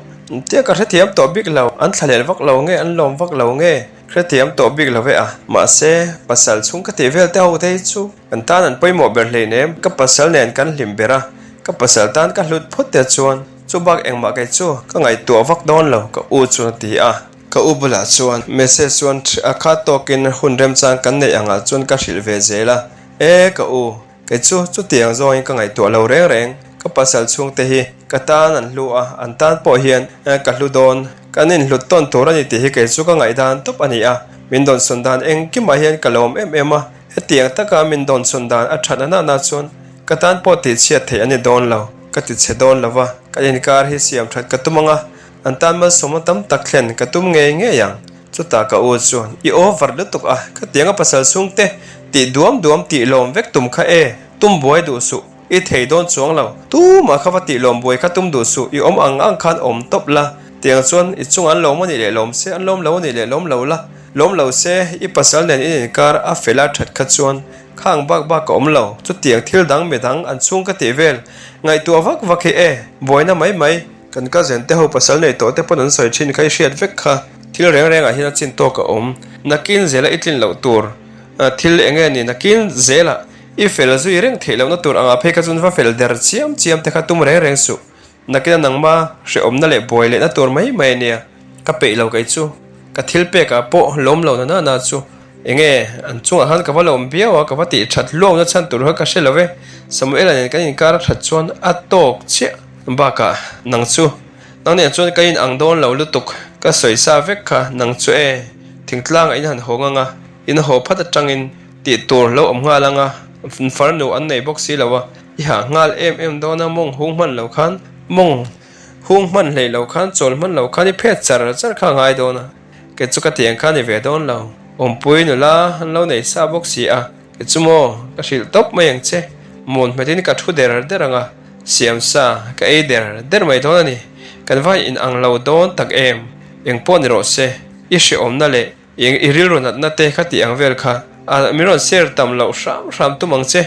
Tia ka hrethiam tawh bik lo, an thlalel vak lo nge, an lawm vak lo nge, hrethiam tawh bik lo ve a. Mahse, pasal chhung ka tih vel te ho te hi chu kan tan an pawimawh ber hleinem, ka pasal nen kan hlim ber a, ka pasal tan ka hlut phawt te chuan chu bak engmah kei chu ka ngaihtuah vak dawn lo, ka u chuan a ti a. Ka u bulah chuan message chuan a khat tawkin hun remchang kan neih angah chuan ka hrilh ve zel a, E ka u, Kei chu chutiang zawngin ka ngaihtuah lo reng reng. Ka pasal chhungte hi ka tan an hlu a, an tan pawh hian ka hlu dawn. Kan inhlut tawn tur a ni tih hi kei chu ka ngaihdan tawp a ni a. Min dawnsawn dan engkimah hian ka lawm em em a, hetiang taka min dawnsawn dan a that na na chuan ka tan pawh tihchhiat theih a ni dawn lo. Ka tichhe dawn lo va, ka inkar hi siam that ka tum ang a, an tan malsawmna tam tak thlen ka tum ngei ngei ang. Chutah ka u chuan, I over lutuk a, khatianga pasal chhungte tih duam duam tih lawm vek tum kha e, tum buai duh suh, i thei dawn chuang lo, tumah kha va tih lawm buai kha tum duh suh, i awm ang ang khan awm tawp la, tiang chuan i chungah an lawm a nih leh lawm se, an lawm lo a nih leh lawm lo la. Lawm lo se, i pasal nen in inkar a fel a that kha chuan khang bak bak ka awm lo. Chutiang thil dang midang an chhung ka tih vel ngaihtuah vak vak hi e, buaina mai mai. Kan cousin te ho pasal nei tawh te pawn an sawi thin kha i hriat vek kha. Thil reng rengah hian a chin tawk a awm. Nakin zela i tlin loh tur thil eng nge ni? Nakin zela i fel zui reng theih lohna tur angah phei kha chuan va fel der chiam chiam te kha tum reng reng suh. Nakina nangma hrehawmna leh buai lehna tur mai mai a nia. Ka peih lo kei chu. Ka thil pekah pawh lawm lo na nana chu. Enge, an chungah khan ka va lawm viau a, ka va tih that luau na chhan tur kha ka hre lo e. Samuela nen kan inkar a that chuan a tawk chiah. Bakah, nang chu, nang nen chuan ka in ang dawn lo lutuk, ka sawi sa vek kha, nang chu e, thingtlangah in han hawng ang a, in haw phat atangin tih tur lo awm nghal ang a, farnu an nei bawk si lo a, i hah nghal em em dawn a, mawng hung hman lo khan, mawng hung hman hlei lo khan, chawl hman lo khan i phet char char kha a ngai dawn a. Kei chu ka tiang kha ni ve dawn lo. Awmpui nula an lo nei sa bawk si a, kei chu maw ka hrilh tawp mai ang che. Mun hmetin ka thu der der ang a, siam sa ka ei der der mai dawn a ni. Kan va in ang lo dawn tak em? Eng pawh ni rawh se, i hrehawmna leh i rilru natna te ka tih ang vel kha a min rawn share tam loh hram hram tum ang che.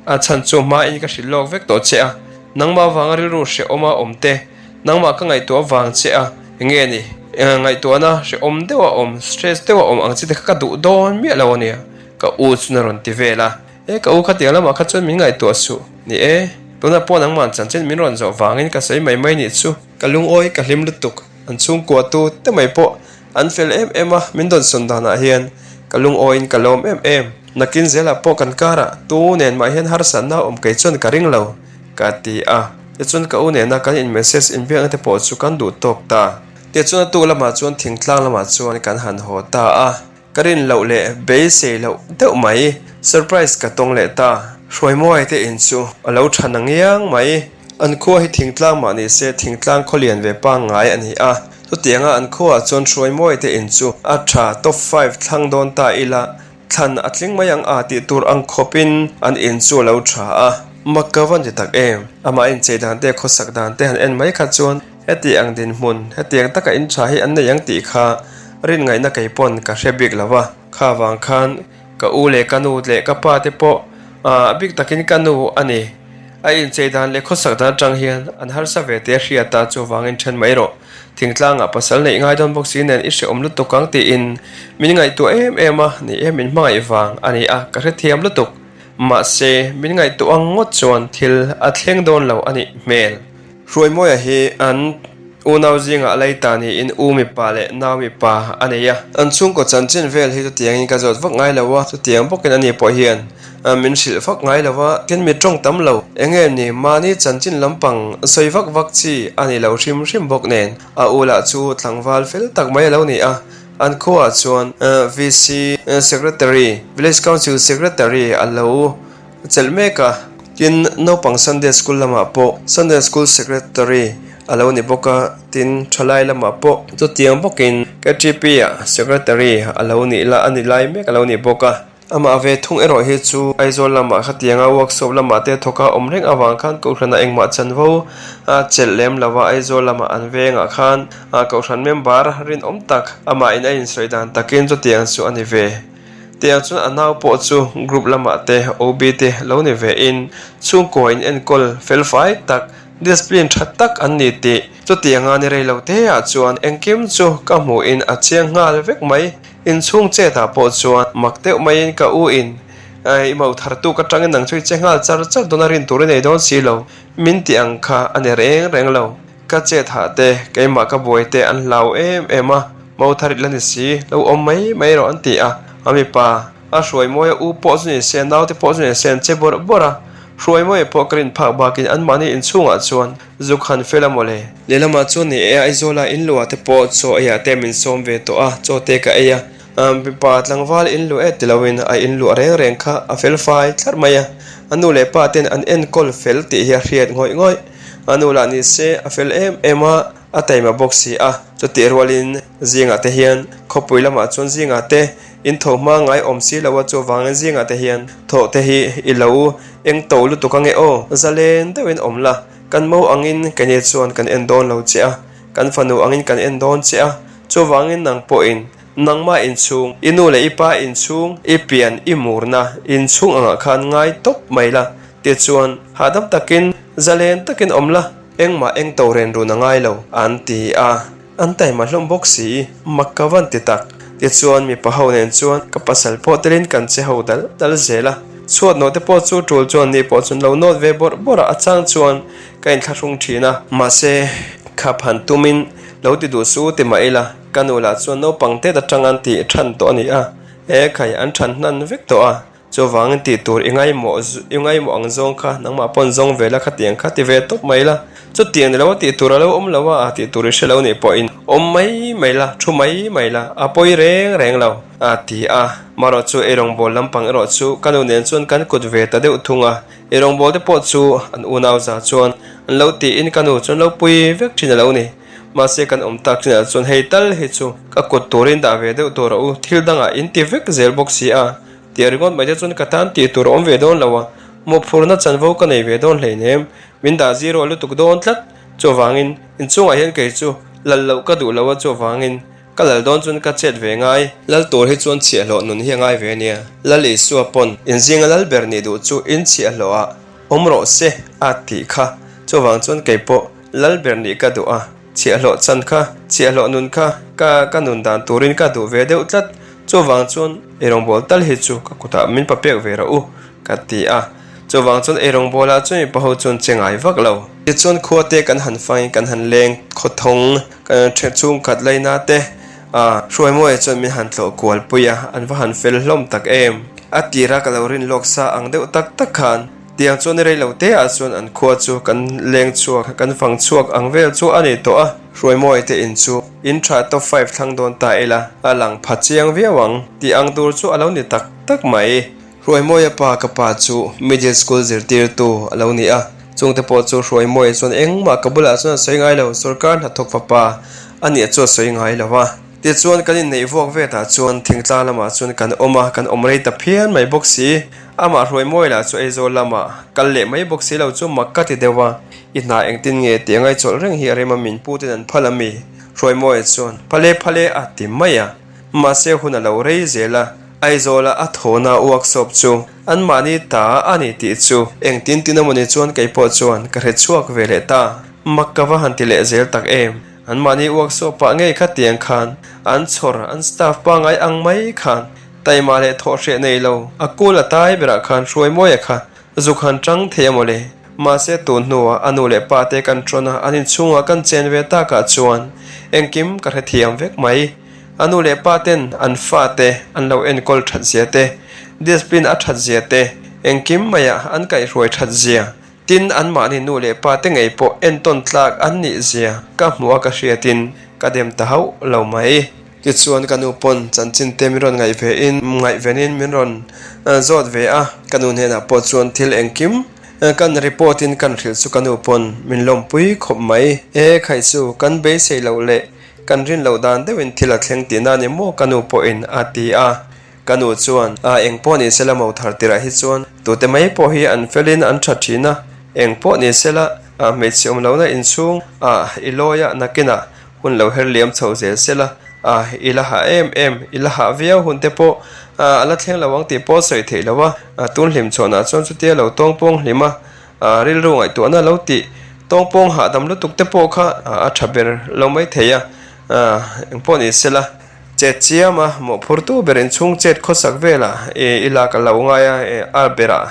A chhan chu hmain ka hrilh lawk vek tawh che a, nangmah vanga rilru hrehawma awm te, Nangmah ka ngaihtuah vang che a, enge ni? Ngaihtuahna hrehawm deuh a awm, stress deuh a awm ang chi te kha ka duh dawn miah lo a nia, ka u chuan a rawn ti vel a. E, ka u khatiang lamah kha chuan min ngaihtuah suh. Ni e, tunah pawh nangmah chanchin min rawn zawh vangin ka sawi mai mai nih chu. Ka lungawi ka hlim lutuk, an chhungkua tu te mai pawh an fel em em a, min dawnsawn danah hian ka lungawiin ka lawm em em. Nakin zelah pawh kan karah tu nen mah hian harsatna a awm kei chuan ka ring lo. Ka ti a, tichuan ka u nena kan in message inbiakna te pawh chu kan duh tawk ta. Tichuan a tuk lamah chuan thingtlang lamah chuan kan han haw ta a, ka rin loh leh beisei loh deuh mai surprise ka tawng leh ta. Hruaimuai te in chu a lo tha na ngiang mai. An khua hi thingtlang mah ni se thingtlang khawlian ve pangngai a ni a, chutianga an khuaah chuan Hruaimuai te in chu a tha top five thlang dawn ta ila Thlan a tling mai ang a tih tur ang khawpin an in chu a lo tha a, mak ka va ni tak em? Amah inchei dan te, khawsak dan te han en mai kha chuan heti ang dinhmun, hetiang taka in tha hi an nei ang tih kha rin ngaihna kei pawn ka hre bik lo va. Kha vang khan ka u leh ka nu leh ka pa te pawh a bik takin ka nu a ni. A inchei dan leh khawsak dan atang hian an harsa ve teh a hriat a, chuvangin then mai rawh. Thingtlangah pasal neih ngai dawn bawk si nen i hrehawm lutuk ang tiin min ngaihtuah em em a, ni e min hmangaih vang a ni a, ka hrethiam lutuk. Mahse, min ngaihtuah ang ngawt chuan thil a thleng dawn lo a nih hmel. Hruaimawia hi an unau zingah a lei ta niin u mipa leh nau mipa a nei a. An chhungkaw chanchin vel hi chutiangin ka zawt vak ngai lo a, chutiang bawkin ani pawh hian Min hrilh vak ngai lo a, tin mi tawng tam lo. Eng nge ni, mahni chanchin lampang sawi vak vak chi a ni lo hrim hrim bawk nen. A u lah chu tlangval fel tak mai a lo ni a, an khuaah chuan VC Secretary, Village Council Secretary, a lo chelh mek a. Tin, naupang Sunday School lamah pawh Sunday School Secretary a lo ni bawk a, tin thalai lamah pawh chutiang bawkin KTP-ah Secretary a lo nih la a ni lai mek a lo ni bawk a. Amah ve thung erawh hi chu Aizawl lamah khatianga workshop lamah te thawk a awm reng avang khan Kohhranah engmah chanvo a chelh lem lo a, Aizawl lamah an vengah khan Kohhran member rinawm tak amahin a insawi dan takin chutiang chu a ni ve. Tiang chuan a nau pawh chu group lamah te OB te lo ni ve in chhungkaw in enkawl felfai tak, discipline tha tak an ni tih chutianga ni rei lo te ah chuan engkim chu ka hmuhin a chiang nghal vek mai. Inchhung chetah pawh chuan mak deuh maiin ka u in i mo thar tuk atangin nang chu i che nghal char char dawn a rin tur i nei dawn si lo, min tih ang kha a ni reng reng lo. Ka chet hah te, keimah ka buai te an hlau em em a, mo thar i la ni si, lo awm mai mai rawh an ti a, a mipa a hruai mawi a u pawh chu ni se, naute pawh chu ni se an che bawrh bawrh a, hruai mawi pawh ka rin phak bakin anmahni inchhungah chuan zuk han fel a mawle. Lehlamah chuan ni e, Aizawla in luah te pawh chaw eiah te min sawm ve tawh a, chaw te ka ei a. Mipa tlangval in luah e ti loin a in luah reng reng kha a fel fai thlarh mai a, a nu leh pa ten an enkawl fel tih hi a hriat ngawih ngawih. A nu lah ni se a fel em em a, a taima bawk si a, chutih rualin zingah te hian khawpui lamah chuan zingah te in tho hma ngai awm si lo a, chuvangin zingah te hian thawh te hi i lo eng to lutuk ange aw, zalen deuhin awm la. Kan mo angin keini chuan kan en dawn lo che a, kan fanu angin kan en dawn che a, chuvangin nang pawhin Nangmah inchhung, i nu leh i pa inchhung, i pian, i murna inchhung angah khan ngai tawp mai la, tichuan hahdam takin, zalen takin awm la, engmah eng to ren run a ngai lo, an ti a. An taima hlawm bawk si, mak ka van ti tak. Tichuan mipa ho nen chuan ka pasal pawh telin kan che ho dal dal zel a. Chhuat nawh te pawh chu tul chuan ni pawh chuan lo nawt ve bawrh bawrh a, a chang chuan ka inthlahrung thin a. Mahse, khap han tumin lo ti duh suh u ti mah ila, ka nu lah chuan naupang tet atang an tih than tawh a ni a, e khai an than hnan vek tawh a. Chuvangin tih tur i ngaimawh i ngaimawh ang zawng kha nangmah pawn zawng ve la khatiang kha ti ve tawp mai la. Chutiang ni lo a tih tur a lo awm lo a, tih tur i hre lo nih pawhin awm mai mai la, thu mai mai la, a pawi reng reng lo a ti a. Marawh chu eirawngbawl lampang erawh chu ka nu nen chuan kan kut ve ta deuh thung a, eirawngbawl te pawh chu an unau za chuan an lo tiin ka nu chuan lo pui vek thin a lo ni. Mahse kan awm tak chinah chuan hei tal hi chu ka kut turin dah ve deuh tur a u, thil dangah in ti vek zel bawk si a. Tih ringawt mai te chuan ka tan tih tur a awm ve dawn lo a, mawhphurhna chanvo ka nei ve dawn hleinem, min dah zero lutuk dawn tlat. Chuvangin, inchungah hian kei chu lal loh ka duh lo a, chuvangin ka lal dawn chuan ka chet ve ngai. Lal tur hi chuan chhiahhlawh nun hi a ngai ve ania. Lal Isua pawn inzinga lal ber nih duh chu in chhiahhlawhah awm rawh se a tih kha. Chuvang chuan kei pawh lal ber nih ka duh a, chhiahhlawh chan kha, chhiahhlawh nun kha ka ka nun dan turin ka duh ve deuh tlat. Chuvang chuan eirawngbawl tal hi chu ka kutah min papek ve rawh u, ka ti a. Chuvang chuan eirawngbawlah chuan mipa ho chuan che ngai vak lo. Tichuan khua te kan han fangin kan han leng khawthawng kan ṭhe chhungkhat laina te a Hruaimawia chuan min han tlawh kual pui a, an va han fel hlawm tak em. A tira ka lo rin lawk sa ang deuh tak tak khan tiang chuan rei lo te ah chuan an khua chu kan leng chhuak kan fang chhuak ang vel chu a ni tawh a. Hruaimawia te in chu in tha top five thlang dawn ta ila a lang pha chiang viau ang tih ang tur chu a lo ni tak tak mai. Hruaimawia pa ka pa chu middle school zirtirtu a lo ni a, chungte pawh chu Hruaimawia chuan engmah ka bulah chuan a sawi ngai lo, sorkar hnathawk fapa a nih chu a sawi ngai lo a. Tichuan kan inneih vuak vetah chuan thingtlang lamah chuan kan awm a, kan awm rei ta phian mai bawk si. Amah Hruaimawia lah chu Aizawl lamah kal leh mai bawk si lo chu mak ka ti deuh a, i hna engtin nge tih a ngaihchawlh reng hi a rem a min pu ten an phal a mi? Hruaimawia chuan phale phale a ti mai a, mahse hun a lo rei zel a. Aizawla a thawhna workshop chu anmahni ta a ni tih chu engtin tin amawni chuan kei pawh chuan ka hre chhuak ve leh ta. Mak ka va han ti leh zel tak em. Anmahni workshop ah ngei kha tiang khan an chhawr an staff pangai ang mai khan taima leh thawh hreh nei lo a kul a tai berah khan Hruaimawia kha zuk han tang thei amawle. Mahse tun hnuah a nu leh pa te kan tawn a an inchhungah kan chen ve takah chuan engkim ka hrethiam vek mai. A nu leh pa ten an fate an lo enkawl that zia te, discipline a that zia te, engkim maiah an kaihhruai that zia, tin anmahni nu leh pa te ngei pawh entawn tlak an nih zia ka hmuh a ka hriatin ka dem ta hauh lo mai. Tichuan ka nu pawn chanchin te min rawn ngaih ve in ngaihvenin min rawn zawt ve a, ka nu hnenah pawh chuan thil engkim kan report in kan hrilh chu ka nu pawn min lawmpui khawp mai. E khaih chu kan beisei loh leh Kan rin loh dan deuhin thil a thleng tihna a ni maw ka nu pawhin a ti a. Ka nu chuan, A eng pawh ni sela mo thar tirah hi chuan tute mai pawh hi an felin an tha thin a, eng pawh ni sela hmeichhe awm lohna inchhung ah i lawi a nakinah hun lo her liam chho zel sela a i la hah em em, i la hah viau hun te pawh a la thleng lo ang tih pawh sawi theih lo a, tun hlim chhawnah chuan chutia lo tawngpawng hlim a Rilru ngaihtuahna lo tih tawngpawng hahdam lutuk te pawh kha a tha ber lo mai thei a, engpawh ni sela chet chiam a mawhphurtu ber inchhung chet khawsak velah i lak a lo ngai a, a berah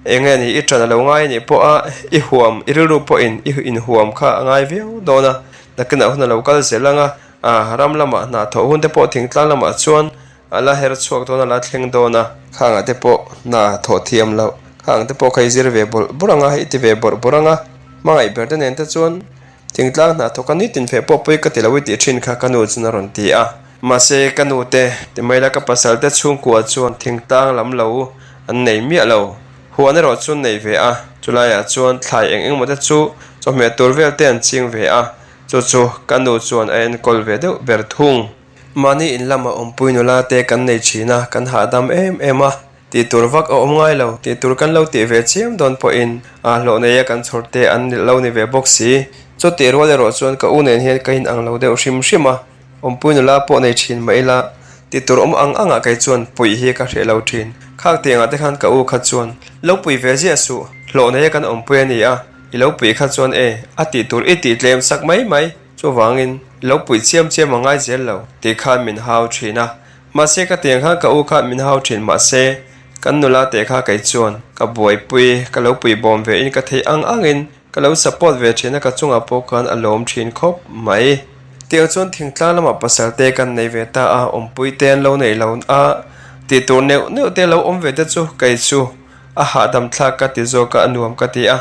eng nge ni i tan a lo ngai anih pawh a i huam i rilru pawhin i inhuam kha a ngai viau dawn a, nakinah hun a lo kal zel ang a, ram lamah hna thawh hun te pawh thingtlang lamah chuan A la her chhuak dawn a la thleng dawn a. Khangah te pawh hna thawh thiam loh. Khang te pawh kha i zir ve bawrh bawrh ang a, i ti ve bawrh bawrh ang a. Hmangaih ber te nen te chuan thingtlang hna thawk a nitin feh pawh pawi ka ti lo i tih thin kha ka nu chuan a rawn ti a. Mahse ka nu te ti mai la ka pasal te chhungkua chuan thingtlang lam lo an nei miah lo. Huan erawh chu nei ve a, chulaiah chuan thlai eng engemaw te chu chawhmeh tur vel te an ching ve a, chu chu ka nu chuan a enkawl ve deuh ber thung. Mahni in lama awmpui nula te kan nei thin a, kan hahdam em em a, tih tur vak a awm ngai lo, tih tur kan lo tih ve chiam dawn pawhin a hlawh neia kan chhawr te an lo ni ve bawk si. Chutih rual erawh chuan ka u nen hian ka inang lo deuh hrim hrim a, awmpui nula pawh nei thin mah ila. Ti tur awm ang angah kei chuan puih hi ka hreh lo thin. Khak tiangah te khan ka u kha chuan, Lo pui ve ziah suh, hlawh neia kan awmpui a ni a, i lo puih kha chuan e, a tih tur i tih tlem sak mai mai, chuvangin i lo puih chiam chiam a ngai zel lo, tih khan min hau thin a. Mahse ka tiang khan ka u kha min hau thin mahse kan nula teh kha kei chuan ka buaipui, ka lo pui bawm ve in ka theih ang angin Ka lo support ve thin a ka chungah pawh khan a lawm thin khawp mai. Tiang chuan thingtlang lamah pasal te kan nei ve ta a, awmpui te an lo nei lo a, tih tur neuh neuh te lo awm ve te chu kei chu a hahdam thlak ka ti zawk a, a nuam ka ti a,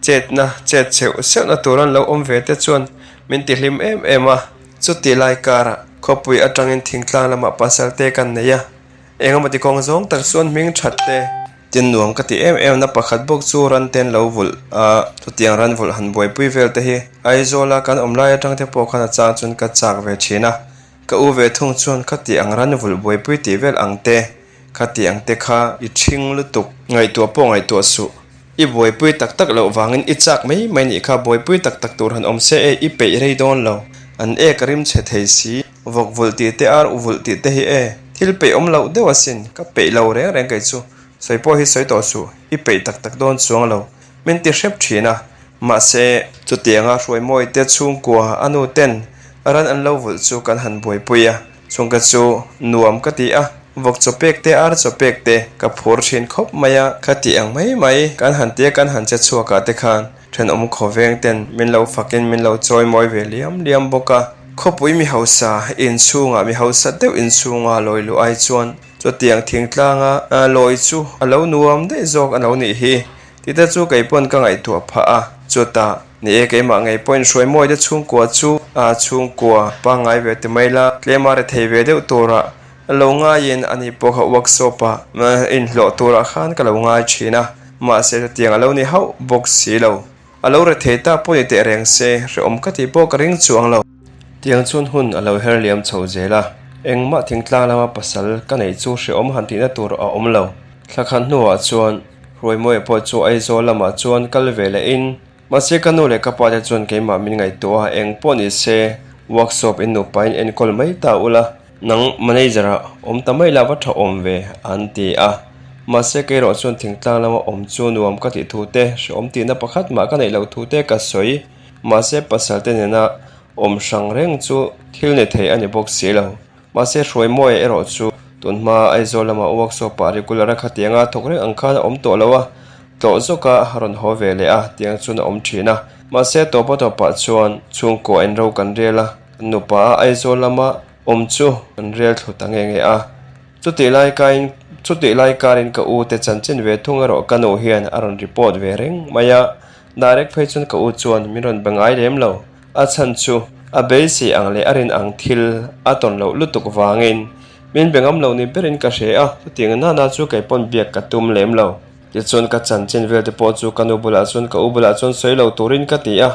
chetna chet cheuh seuhna tur an lo awm ve te chuan min ti hlim em em a. Chuti lai karah khawpui atangin thingtlang lamah pasal te kan nei a, engemaw ti kawng zawng tak chuan hming that te, Tin nuam ka ti em em na pakhat bawk chu ran ten lo vulh a, chutiang ran vulh han buaipui vel te hi Aizawl a kan awm lai atang te pawh khan a chang chuan ka chak ve thin a, ka u ve thung chuan kha ti ang ran vulh buaipui tih vel ang te, kha ti ang te kha i ṭhing lutuk. Ngaihtuah pawh ngaihtuah suh, i buaipui tak tak loh vangin i chak mai mai nih kha buaipui tak tak tur han awm se e i peih rei dawn lo, an ek a rim chhe thei si. Vawk vulh tih te ar u vulh tih te hi e, thil peih awm loh deuh asin, ka peih lo reng reng kei chu, sawi pawh hi sawi tawh suh, i peih tak tak dawn chuang lo, min ti hrep thin a, mahse, chutianga Hruaimawi te chhungkua a nu ten ran an lo vulh chu kan han buaipui a, chhungka chu nuam ka ti a, vawk chaw pek te ar chaw pek te ka phur thin khawp mai a, kha tih ang mai mai kan han tia kan han che chhuak ah te khan Thenawm khawveng ten min lo fakin min lo chawi mawi ve liam liam bawk a. Khawpui mi hausa inchhungah mi hausa deuh inchhunga lawi luh ai chuan chutiang thingtlanga lawi chu a lo nuam daih zawk a lo nih hi tih te chu kei pawn ka ngaihtuah phah a. Chutah ni e keimah ngei pawhin hruai mawi te chhungkua chu chhungkua pangngai ve ti mai la tlema rethei ve deuh turah Lo ngaiin ani pawh kha workshop ah inhlawh turah khan ka lo ngai thin a, mahse chutiang a lo ni hauh bawk si lo. A lo rethei ta pawh ni teh reng se, hrehawm ka tih pawh ka ring chuang lo. Tiang chuan hun a lo her liam chho zel a, engmah thingtlang lama pasal ka neih chu hrehawm han tihna tur a awm lo. Thla khat hnuah chuan Hruaimawia pawh chu Aizawl lamah chuan kal ve lehin Mahse ka nu leh ka pa te chuan keimah min ngaihtuah a, eng pawh ni se workshop in nupa in enkawl mai ta ula, nang manager ah awm ta mai la va tha awm ve an ti a. Mahse kei erawh chuan thingtlang lama awm chu nuam ka tih thu te, hrehawm tihna pakhat mah ka neih loh thu te ka sawi. Mahse pasal te nena awm hrang reng chu thil ni thei a ni bawk si lo. Mahse Hruaimawia erawh chu tunhma Aizawl lama workshop ah regular a khatianga thawk reng ang khan a awm tawh lo a, Tlawh zawka a rawn haw ve leh a, tiang chuan a awm thin a. Mahse, tawpa tawpah chuan chhungkua in ro kan rel a, kan nupa a Aizawl lama awm chu kan rel thlu ta nge nge a. Chutih lai kain chutih lai karin ka u te chanchin ve thung erawh ka nu hian a rawn report ve reng mai a. Direct phei chuan ka u chuan min rawn be ngai lem lo. A chhan chu a beisei ang leh a rin ang thil a tawn loh lutuk vangin min be ngam lo ni berin ka hre a, chutiang nana chu kei pawn biak ka tum lem lo. Tichuan ka chanchin vel te pawh chu ka nu bulah chuan ka u bulah chuan sawi lo turin ka ti a,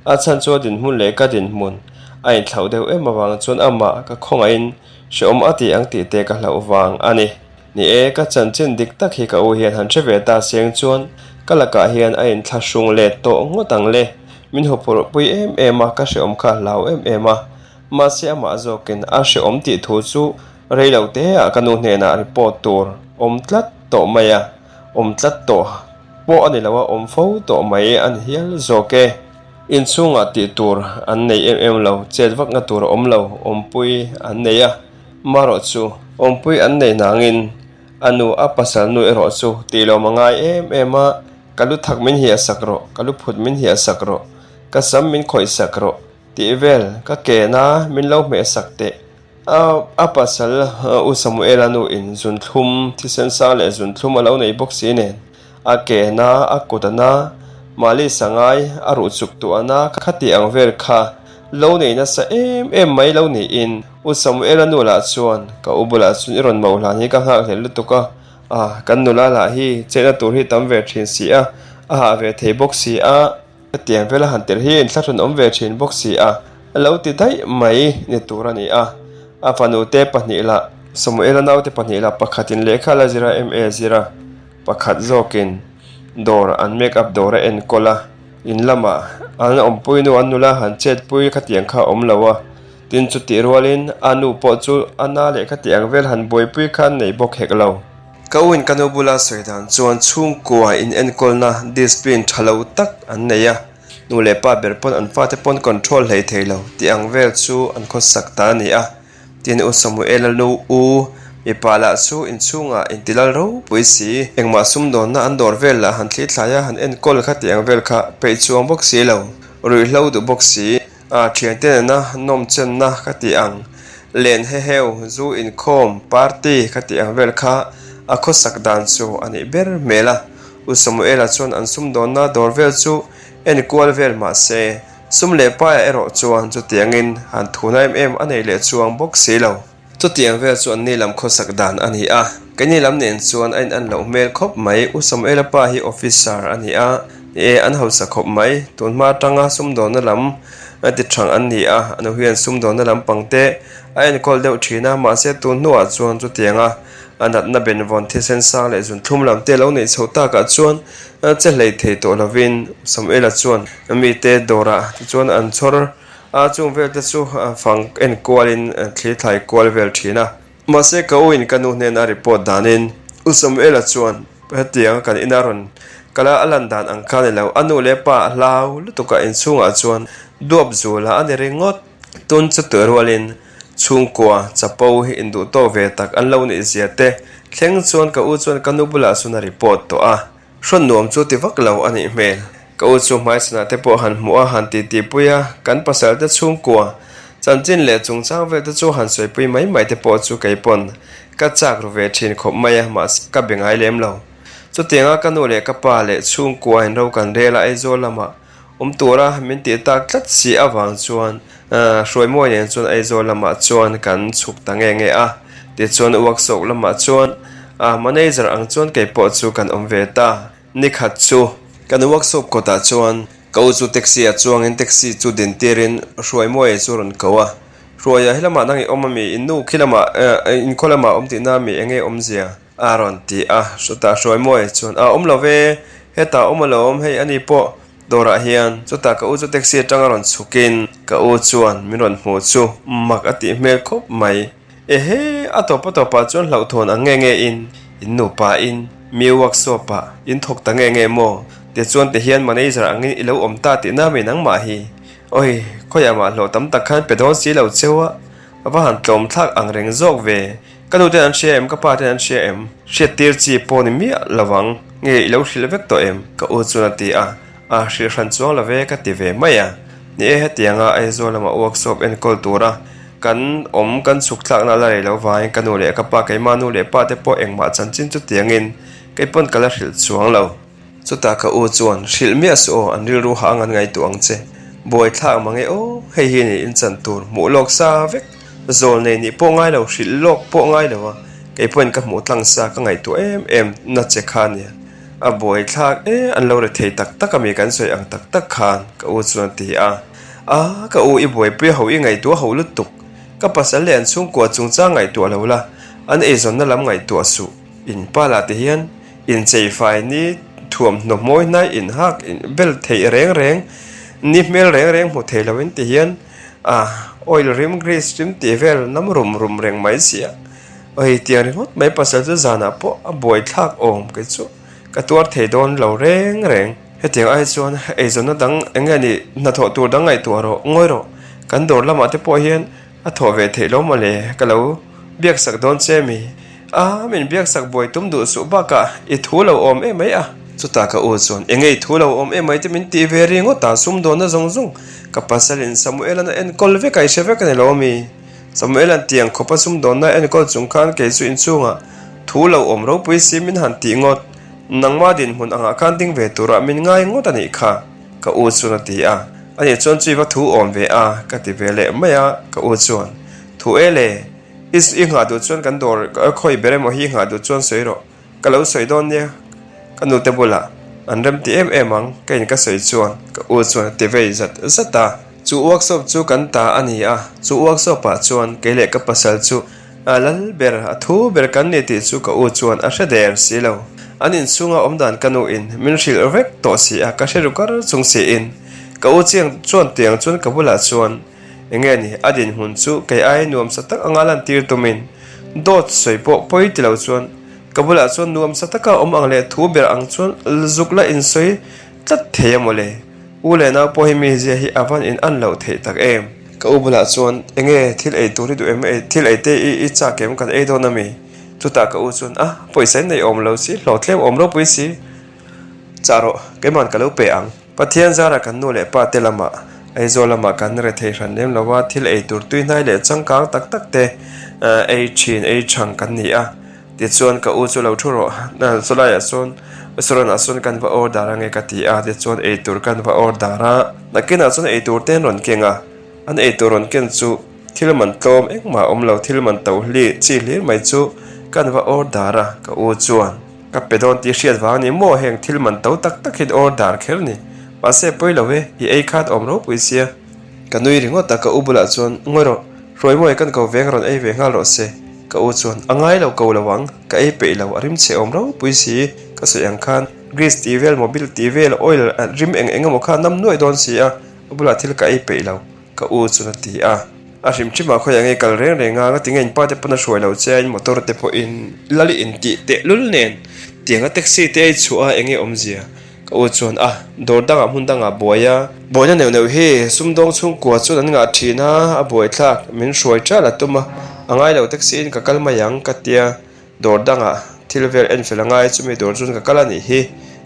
a chhan chu a dinhmun leh ka dinhmun a inthlauh deuh em avang chuan amah ka khawngaihin hrehawm a ti ang tih te ka hlauh vang a ni. Ni e, ka chanchin dik tak hi ka u hian han hre ve ta seng chuan ka lakah hian a inthlahrung let tawh ngawt ang le. Min huphurh pui em em a, ka hrehawm kha a hlau em em a. Mahse amah zawkin a hrehawm tih thu chu rei lo teah ka nu hnenah report tur awm tlat tawh mai a, awm tlat tawh pawh a ni lo a, awm fo tawh mai a ni hial zawk e. Inchhungah tih tur an nei em em lo, chet vakna tur a awm lo, awmpui an nei a, marawh chu awmpui an nei nangin a nu a pasal nu erawh chu tih lawm a ngai em em a, ka lu thak min hiah sak rawh, ka lu phut min hiah sak rawh, ka sam min khawih sak rawh tih vel ka kena min lo hmeh sak teh. A pasal U Samuela nu in zunthlum thisen sang leh zunthlum a lo nei bawk si nen, a ke na, a kut a na, mahni sangai a ruh chuk tuah na khati ang vel kha lo nei nasa em em mai lo niin U Samuela nu lah chuan ka u bulah chuan i rawn mo hlan hi ka nghak hlel lutuk a, ah kan nula lah hi chetna tur hi tam ve thin si a, a hah ve thei bawk si a. Hetiang vela han tirh hi inthlahrun awm ve thin bawk si a, a lo ti daih mai ni tur a ni a. A fanute pahnih lah, Samuela naute pahnih lah pakhatin lehkha la zir a, MA zir a, pakhat zawkin dawr an make up dawr a enkawl a, in lamah an awmpui nu an nula han chetpui khatiang kha a awm lo a. Tin chutih rualin a nu pawh chu a na leh khati ang vel han buaipui khan nei bawk hek lo. Ka u in ka nu bula sawi dan chuan chhungkua in enkawlna discipline tha lo tak an nei a, nu leh pa ber pawn an fate pawn control hlei thei lo tih ang vel chu an khawsak ta a ni a. Tin U Samuela nu u mipa lah chu inchhungah intilal ropui si, engmah sumdawnna an dawr vel lah han thlithlai a han enkawl kha tih ang vel kha peih chuang bawk si lo, ruihhlo duh bawk si, a thiante nena nawmchenna kha tih ang, len heheu, zu inkhawm, party kha tih ang vel kha a khawsak dan chu a nih ber hmel a. U Samuela chuan an sumdawnna dawr vel chu enkual vel mah se, Sum leh paiah erawh chuan chutiangin han thuna em em a nei leh chuang bawk si lo. Chutiang vel chu anni lam khawsak dan a ni a, keini lam nen chuan a inan loh hmel khawp mai. U Samuela pa hi officer a ni a, ni e, an hausa khawp mai. Tun hma atanga sumdawnna lam ti thang an ni a, a nu hian sumdawnna lampang te a enkawl deuh thin a, mahse tun hnuah chuan chutianga a natna benvawn thisen sang leh zunthlum lam te lo neih chho takah chuan che hlei thei tawh lovin Samuela chuan mite dawrah tichuan an chhawr a, chung vel te chu fang en kualin thli thlai kual vel thin a. Mahse ka u in ka nu hnena report danin U Samuela chuan hetiang kan ina rawn kal a, a lan dan ang kha a ni lo, a nu leh pa a hlau lutuk a, inchhungah chuan duap zul a a ni ringawt. Tun chu tui rualin chhungkua chapo hi induh tawk ve tak an lo nih zia te thleng chuan ka u chuan ka nu bulah chuan a report tawh a, hrawn nuam chu ti vak lo a nih hmel. Ka u chu hmaichhanah te pawh han hmuh a, han titi pui a, kan pasal te chhungkua chanchin leh chungchang vel te chu han sawipui mai mai te pawh chu kei pawn ka chak ru ve thin khawp mai a, mahse ka be ngai lem lo. Chutianga ka nu leh ka pa leh chhungkua in ro kan rel a Aizawl lamah Awm tura min tih tak tlat si avang chuan Hruaimawi nen chuan Aizawl lamah chuan kan chhuk ta nge nge a. Tichuan workshop lamah chuan manager ang chuan kei pawh chu kan awm ve ta. Nikhat chu kan workshop kawtah chuan ka u chu taxi ah chuangin taxi chu din tirin Hruaimawi chu a rawn ko a. Hruaia, helamah nang i awm ami? In nu khi lamah in khaw lamah awm tihna ami? Enge awmzia? A rawn ti a, chutah Hruaimawi chuan, A awm lo ve, hetah awm alawm, hei ani pawh dawrah hian. Chutah ka u chu taxi atanga rawn chhukin ka u chuan min rawn hmuh chu mak a tih hmel khawp mai. Ehe, a tawp a tawpah chuan hlauhthawn ang nge nge in, in nupa in, mi workshop ah in thawk ta nge nge maw? Tichuan tihian manager angin i lo awm ta tihna mi nangmah hi. Oi, khawiah mah hlawh tam tak khan pe dawn si lo cheu a, a va han tlawm thlak ang reng zawk ve. Ka nu ten an hria em? Ka pa ten an hria em? Hriat tir chi pawh ni miah lo vang. Nge i lo hrilh vek tawh em? Ka u chuan a ti a. A hrilh hran chuang lo ve ka ti ve mai a. Ni e, hetianga Aizawl lama workshop enkawl tura kan awm kan chhuk tlakna la rei lo vangin ka nu leh ka pa keimah nu leh pa te pawh engmah chanchin chutiangin kei pawn ka la hrilh chuang lo. Chutah ka u chuan, Hrilh miah suh aw, an rilru hah ang an ngaihtuah ang che. Buaithlak mang e aw, hei hi ni inchan tur hmuh lawk sa vek. Zawl nei nih pawh ngai lo, hrilh lawk pawh ngai lo a, kei pawhin ka hmuh tlang sa ka ngaihtuah em em na che kha nia. A buaithlak e, an lo rethei tak tak ami kan sawi ang tak tak khan, ka u chuan a ti a. A, ka u i buaipui ho i ngaihtuah ho lutuk. Ka pasal leh an chhungkua chungchang ngaihtuah lo la, an eizawnna lam ngaihtuah suh. In pa lah ti hian Inchei fai ni thuamhnaw hmawi hnai inhak bel theih reng reng ni hmel reng reng hmu thei loin ti hian ah oil rim grease rim tih vel nam rum rum reng mai si a hei tiang ringawt mai pasal chu zanah pawh a buai thlak awm kei chu ka tuar thei dawn lo reng reng hetiang ai chuan eizawnna dang eng nge ni hnathawh tur dang ngaihtuah rawh ngawi rawh kan dawr lamah te pawh hian A thawh ve theih lo mawle, ka lo biaksak dawn che mi? A, min biaksak buai tum duh suh bakah i thu lo awm em mai a. Chutah ka u chuan, Enge i thu lo awm em mai te min tih ve ri ngawt a, sumdawnna zawng zawng ka pasalin Samuel-an a enkawl vek a, i hre vek a ni lo ami? Samuel-an tiang khawpa sumdawnna a enkawl chung khan kei chu inchhungah thu lo awm ropui si min han tih ngawt, nangma dinhmun angah khan ding ve turah min ngai ngawt a nih kha. Ka u chuan a ti a, ani chuan chui va thu awm ve a ka ti ve leh mai a, ka u chuan, Thu e le, i i nghah duh chuan kan dawr khawi ber emaw hi i nghah duh chuan sawi rawh, ka lo sawi dawn nia, ka nute bulah an rem ti em em ang ka in ka sawi chuan ka u chuan a ti vei zat zat a. Chu workshop chu kan ta a ni a, chu workshop ah chuan kei leh ka pasal chu A lal ber, a thu ber kan ni tih chu ka u chuan a hre der si lo. An inchhunga awm dan ka nu in min hrilh vek tawh si a, ka hre ru kar chung si in ka u chiang chuan tiang chuan ka bulah chuan Enge ni, a dinhmun chu kei ai nuamsa tak anga lantir tumin dawt sawi pawh pawi ti lo chuan ka bulah chuan nuamsa taka awm ang leh thu ber ang chuan zuk la insawi tlat thei a mawle. U leh nau pawh hi mi zia hi a van in an loh theih tak em? Ka u bulah chuan enge thil ei tur hi duh em? Thil ei te i chak em? Kan ei dawn a mi? Chutah ka u chuan a, pawisa in nei awm lo si, hlawhtlem awm ropui si. Chah rawh, keiman ka lo pe ang. Pathian zara kan nu leh pa te lamah, Aizawl lamah kan re thei hran lem lo a, thil ei tur tuihnai leh changkang tak tak te ei thin, ei thang kan ni a. Tichuan ka u chu lo thu rawh, chulaiah sawn restaurant ah sawn kan va order ange ka ti a, tichuan ei tur kan va order a. Nakinah chuan ei tur te an rawn keng a, an ei tur rawn ken chu thil man tlawm engmah a awm lo, thil man to hli chi hlir mai chu kan va order a, ka u chuan. Ka pe dawn tih hriat vang ni maw heng thil man to tak tak hi order kher ni. Mahse pawi lo e, i ei khat awm ropui sia. Ka nui ringawt a, ka u bulah chuan, Ngawi rawh, Hruaimawi kan ko veng rawn ei ve nghal rawh se. Ka u chuan, A ngai lo ko lo ang, ka ei peih lo, a rim chhe awm ropui si. Ka sawi ang khan, grease tih vel, mobil tih vel, oil rim eng eng emaw kha a nam nuaih dawn si a, a bulah thil ka ei peih lo. Ka u chuan a ti a. A hrim hrimah khawi ang i kal reng reng a, ngatinge in pa te pawn a hruai lo che a, in motor te pawhin lal i intih teh lul nen tianga taxi te ei chhuah a enge awmzia? Ka u chuan a, dawr dangah hmun dangah buai a, buaina neuh neuh hi sumdawng chhungkua chuan an ngah thin a, a buaithlak min hruai ṭal a tum a, a ngai lo taxi in ka kal mai ang ka tia. Dawr dangah thil vel en fel a ngai chumi dawr chuan ka kal a nih hi,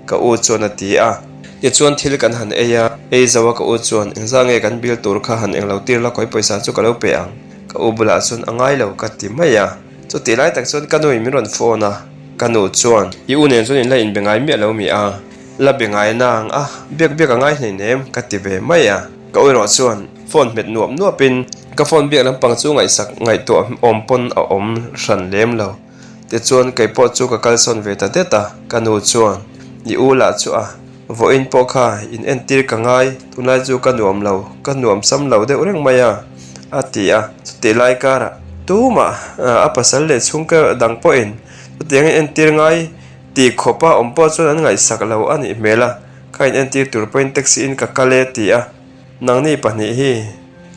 ka u chuan a ti a. Tichuan thil kan han ei a, ei zo a ka u chuan engzah nge kan bill tur kha han englo tir la kawi pawisa chu ka lo pe ang, ka u bulah chuan a ngai lo ka ti mai a. Chutih lai tak chuan ka nuin min rawn phone a, ka nu chuan i u nen chuan in la inbe ngai miah lo mi a, la be ngai nang a, biak biak a ngai hleinem ka ti ve mai a. Ka u erawh chuan phone hmet nuap nuapin ka phone biak lampang chu ngaihsak ngaihtuah awm pawn a awm hran lem lo. Tichuan kei pawh chu ka kalsawn ve ta det a, ka nu chuan i u lah chu a vawiin pawh kha in entir ka ngai, tunlai chu ka nuam lo, ka nuam sam lo deuh reng mai a, a ti a. Chutih lai karah tumah a pasal leh chhungte dang pawhin chutiang in entir ngai tih khawpa awm pawh chuan an ngaihsak lo a nih hmel a. Ka in entir tur pawhin taxi in ka kal e ti a, nangni pahnih hi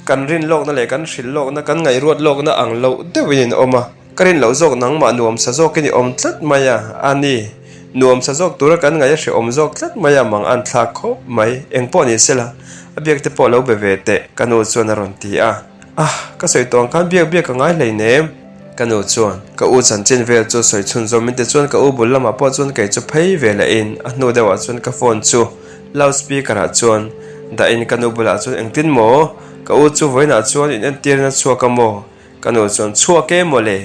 kan rin lawkna leh kan hrilh lawkna, kan ngaihruat lawkna ang loh deuhin in awm a, ka rin loh zawk nangmah nuamsa zawkin i awm tlat mai a, a ni, nuamsa zawk tura kan ngaih a hrehawm zawk tlat mai a, mang an thlak khawp mai, engpawh ni sela, a biak te pawh lo be ve teh, ka nu chuan a rawn ti a, ah, ka sawi tawh ang khan biak biak ka ngai hleinem. Ka nu chuan ka u chanchin vel chu sawi chhunzawm in tichuan ka u bul lamah pawh chuan kei chu phei ve leh in a hnu deuhah chuan ka phone chu loud speaker ah chuan dah in ka nu bulah chuan engtin maw ka u chu vawiinah chuan in entir in a chhuak a maw ka nu chuan chhuak e mawle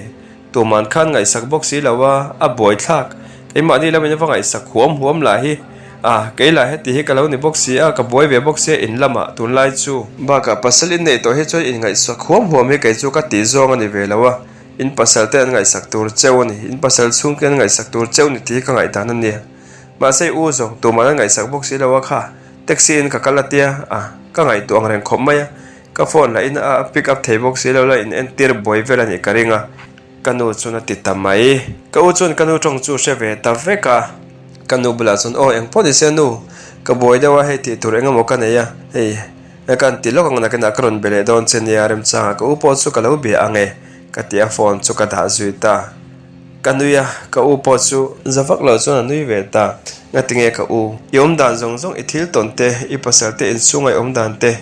tuman khan ngaihsak bawk si lo a a buaithlak keimahni lam in a va ngaihsak huam huam lah hi A, kei lah heti hi ka lo ni bawk si a, ka buai ve bawk sia in lamah tunlai chu. Bakah pasal in neih tawh hi chuan in ngaihsak huam huam hi kei chu ka tih zawng a ni ve lo a, in pasal te an ngaihsak tur cheu a ni, in pasal chhung te an ngaihsak tur cheu ni tih hi ka ngaihdan a nia. Mahse i u zawng tuman an ngaihsak bawk si lo a kha, taxi in ka kal a tia, a, ka ngaihtuah ang reng khawp mai a, ka phone lah in a pick up thei bawk si lo la in entir buai vel a nih ka ring a. Ka nu chuan a ti ta mai. Ka u chuan ka nu tawng chu hre ve ta vek a. Ka nu bulah chuan, Aw, engpawh ni se nu, ka buai deuh a, hei tih tur eng emaw ka nei a, hei ka han ti lawk ang nakinah ka rawn be leh dawn che nia remchangah ka u pawh chu ka lo bia ang e, ka ti a, phone chu ka dah zui ta. Ka nui a, ka u pawh chu za vak lo chuan a nui ve ta. Ngatinge ka u, i awm dan zawng zawng, i thil tawn te, i pasal te inchhunga i awm dan te,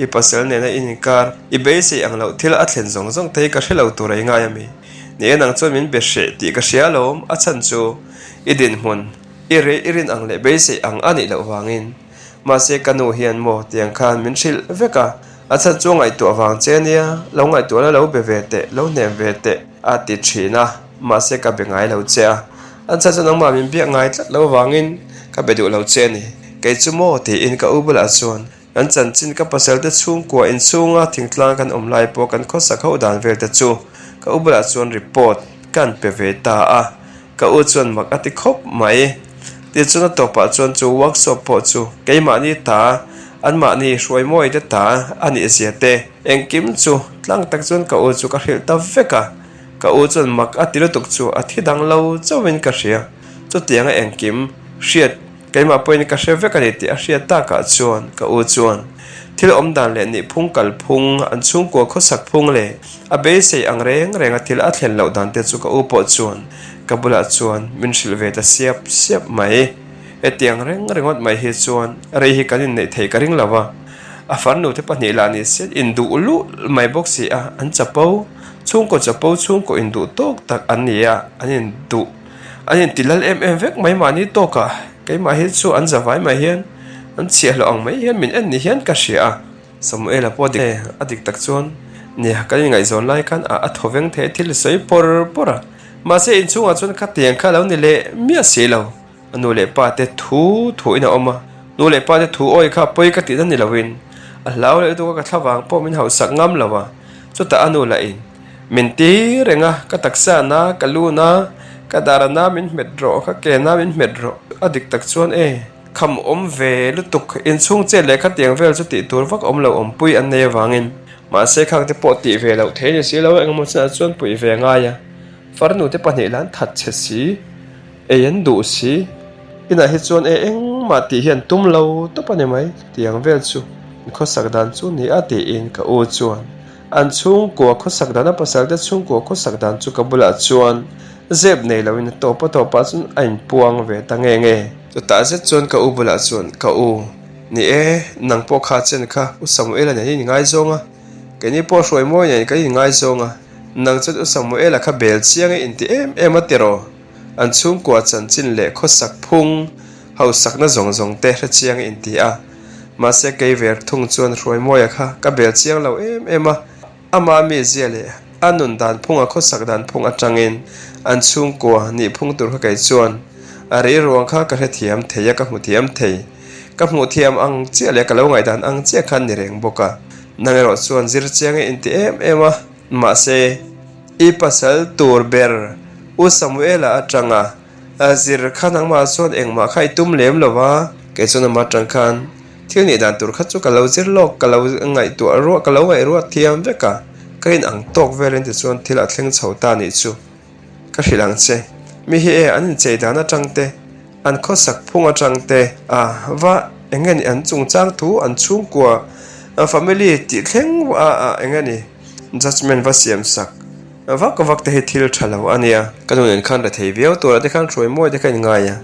I pasal nena i inkar, i beisei ang loh thil a thlen zawng zawng te hi ka hre lo tur a i ngai a mi? Ni e nang chuan min be hreh tih ka hria alawm, a chhan chu i dinhmun, i rei i rin ang leh beisei ang a nih loh vangin. Mahse ka nu hian maw tiang khan min hrilh vek a, a chhan chu a ngaihtuah vang che nia, lo ngaihtuah la lo be ve teh, lo hnem ve teh a ti thin a, mahse ka be ngai lo che a, an chhan chu nangmah min biak ngai tlat lo vangin ka be duh lo che a ni, kei chu maw tiin ka u bulah chuan Kan chanchin ka pasalte chhungkua inchhunga thingtlang kan awm lai pawh kan khawsak ho dan vel te chu ka u bulah chuan report kan pe ve ta a, ka u chuan mak a ti khawp mai. Tichuan a tawpah chuan chu workshop pawh chu keimahni ta, anmahni hruaimawi te ta a nih zia te engkim chu tlang tak chuan ka u chu ka hrilh ta vek a, ka u chuan mak a ti lutuk chu a thi dang lo chauhin ka hria. Chutianga engkim hriat. Keimah pawhin ka hre vek a ni tih a hriat takah chuan ka u chuan thil awm dan leh nihphung kalphung, an chhungkua khawsak phung leh a beisei ang reng renga thil a thlen loh dan te chu ka u pawh chuan ka bulah chuan min hrilh ve ta siap siap mai. Hetiang reng ringawt mai hi chuan rei hi kan inneih theih ka ring lo va, a farnu te pahnih lah ni se induh luh mai bawk si a, an chapo, chhungkaw chapo chhungkaw induh tawk tak an ni a, an induh an inti lal em em vek mai mahni tawkah keimah hi chu an zavai mai hian an chhiahhlawh ang mai hian min en ni hian ka hria a. Samuela pawh dik a dik tak chuan nia kan inngaihzawn lai khan a a thawveng thei thil sawi pawr pawr a, mahse inchhungah chuan khatiang kha a lo ni leh miah si lo. A nu leh pa te thu thu in a awm a, nu leh pa te thu awi kha pawi ka tihna ni loin a hlau leh lutuk a ka thlavang pawh min hauhsak ngam lo a, chutah a nu lah in min ti reng a, ka taksa na, ka lu na, ka dar a na min hmet rawh, ka ke na min hmet rawh, a dik tak chuan e kham awm ve lutuk, inchhung chet leh khatiang vel chu tih tur vak awm lo awmpui an nei avangin mahse khang te pawh tih ve loh thei ni si lo engemaw chinah chuan puih ve a ngai a, farnu te pahnih lah an that chhe si. Ei an duh si. Inah hi chuan e engmah tih hi an tum lo tawp a ni mai tiang vel chu an khawsak dan chu ni a tiin ka u chuan an chhungkua khawsak dan a pasal te chhungkua khawsak dan chu ka bulah chuan zep nei loin a tawp a tawpah chuan a inpuang ve ta nge nge. Chutah zet chuan ka u bulah chuan ka u ni e nang pawh kha chen kha U Samuela nen i inngaizawng a keini pawh hruai mawi nen kan inngaizawng a nang chuan U Samuela kha bel chiang i inti em em a tiraw? An chhungkua chanchin leh khawsak phung hausakna zawng zawng te hre chiang in ti a. Mahse kei ver thung chuan Hruaimawia kha ka bel chiang lo em em a, ama mizia leh a nun dan phung a khawsak dan phung atangin an chhungkua nih phung tur kha kei chuan a rei ruang kha ka hrethiam thei a ka hmu thiam thei. Ka hmuh thiam ang chiah leh ka lo ngaihdan ang chiah khan ni reng bawk a. Nang erawh chuan zir chiang in ti em em a, mahse. I pasal tur ber U Samuela atanga a zir kha nangmah chuan engmah kha i tum lem lo va, kei chuan amah atang khan thil nih dan tur kha chu ka lo zir lawk, ka lo ngaihtuah ruah, ka lo ngaihruah thiam vek a, ka in ang tawk vel in tichuan thil a thleng chho ta nih chu ka hrilh ang che. Mi hi e an inchei dan atang te, an khawsak phung atang te a va eng nge ni an chungchang thu an chhungkua family tih thleng a a eng nge ni. Judgement va siam sak vak vak te hi thil tha lo a nia. Ka nu nen khan rethei viau tur ah te khan hruai mawi te kha in ngai a.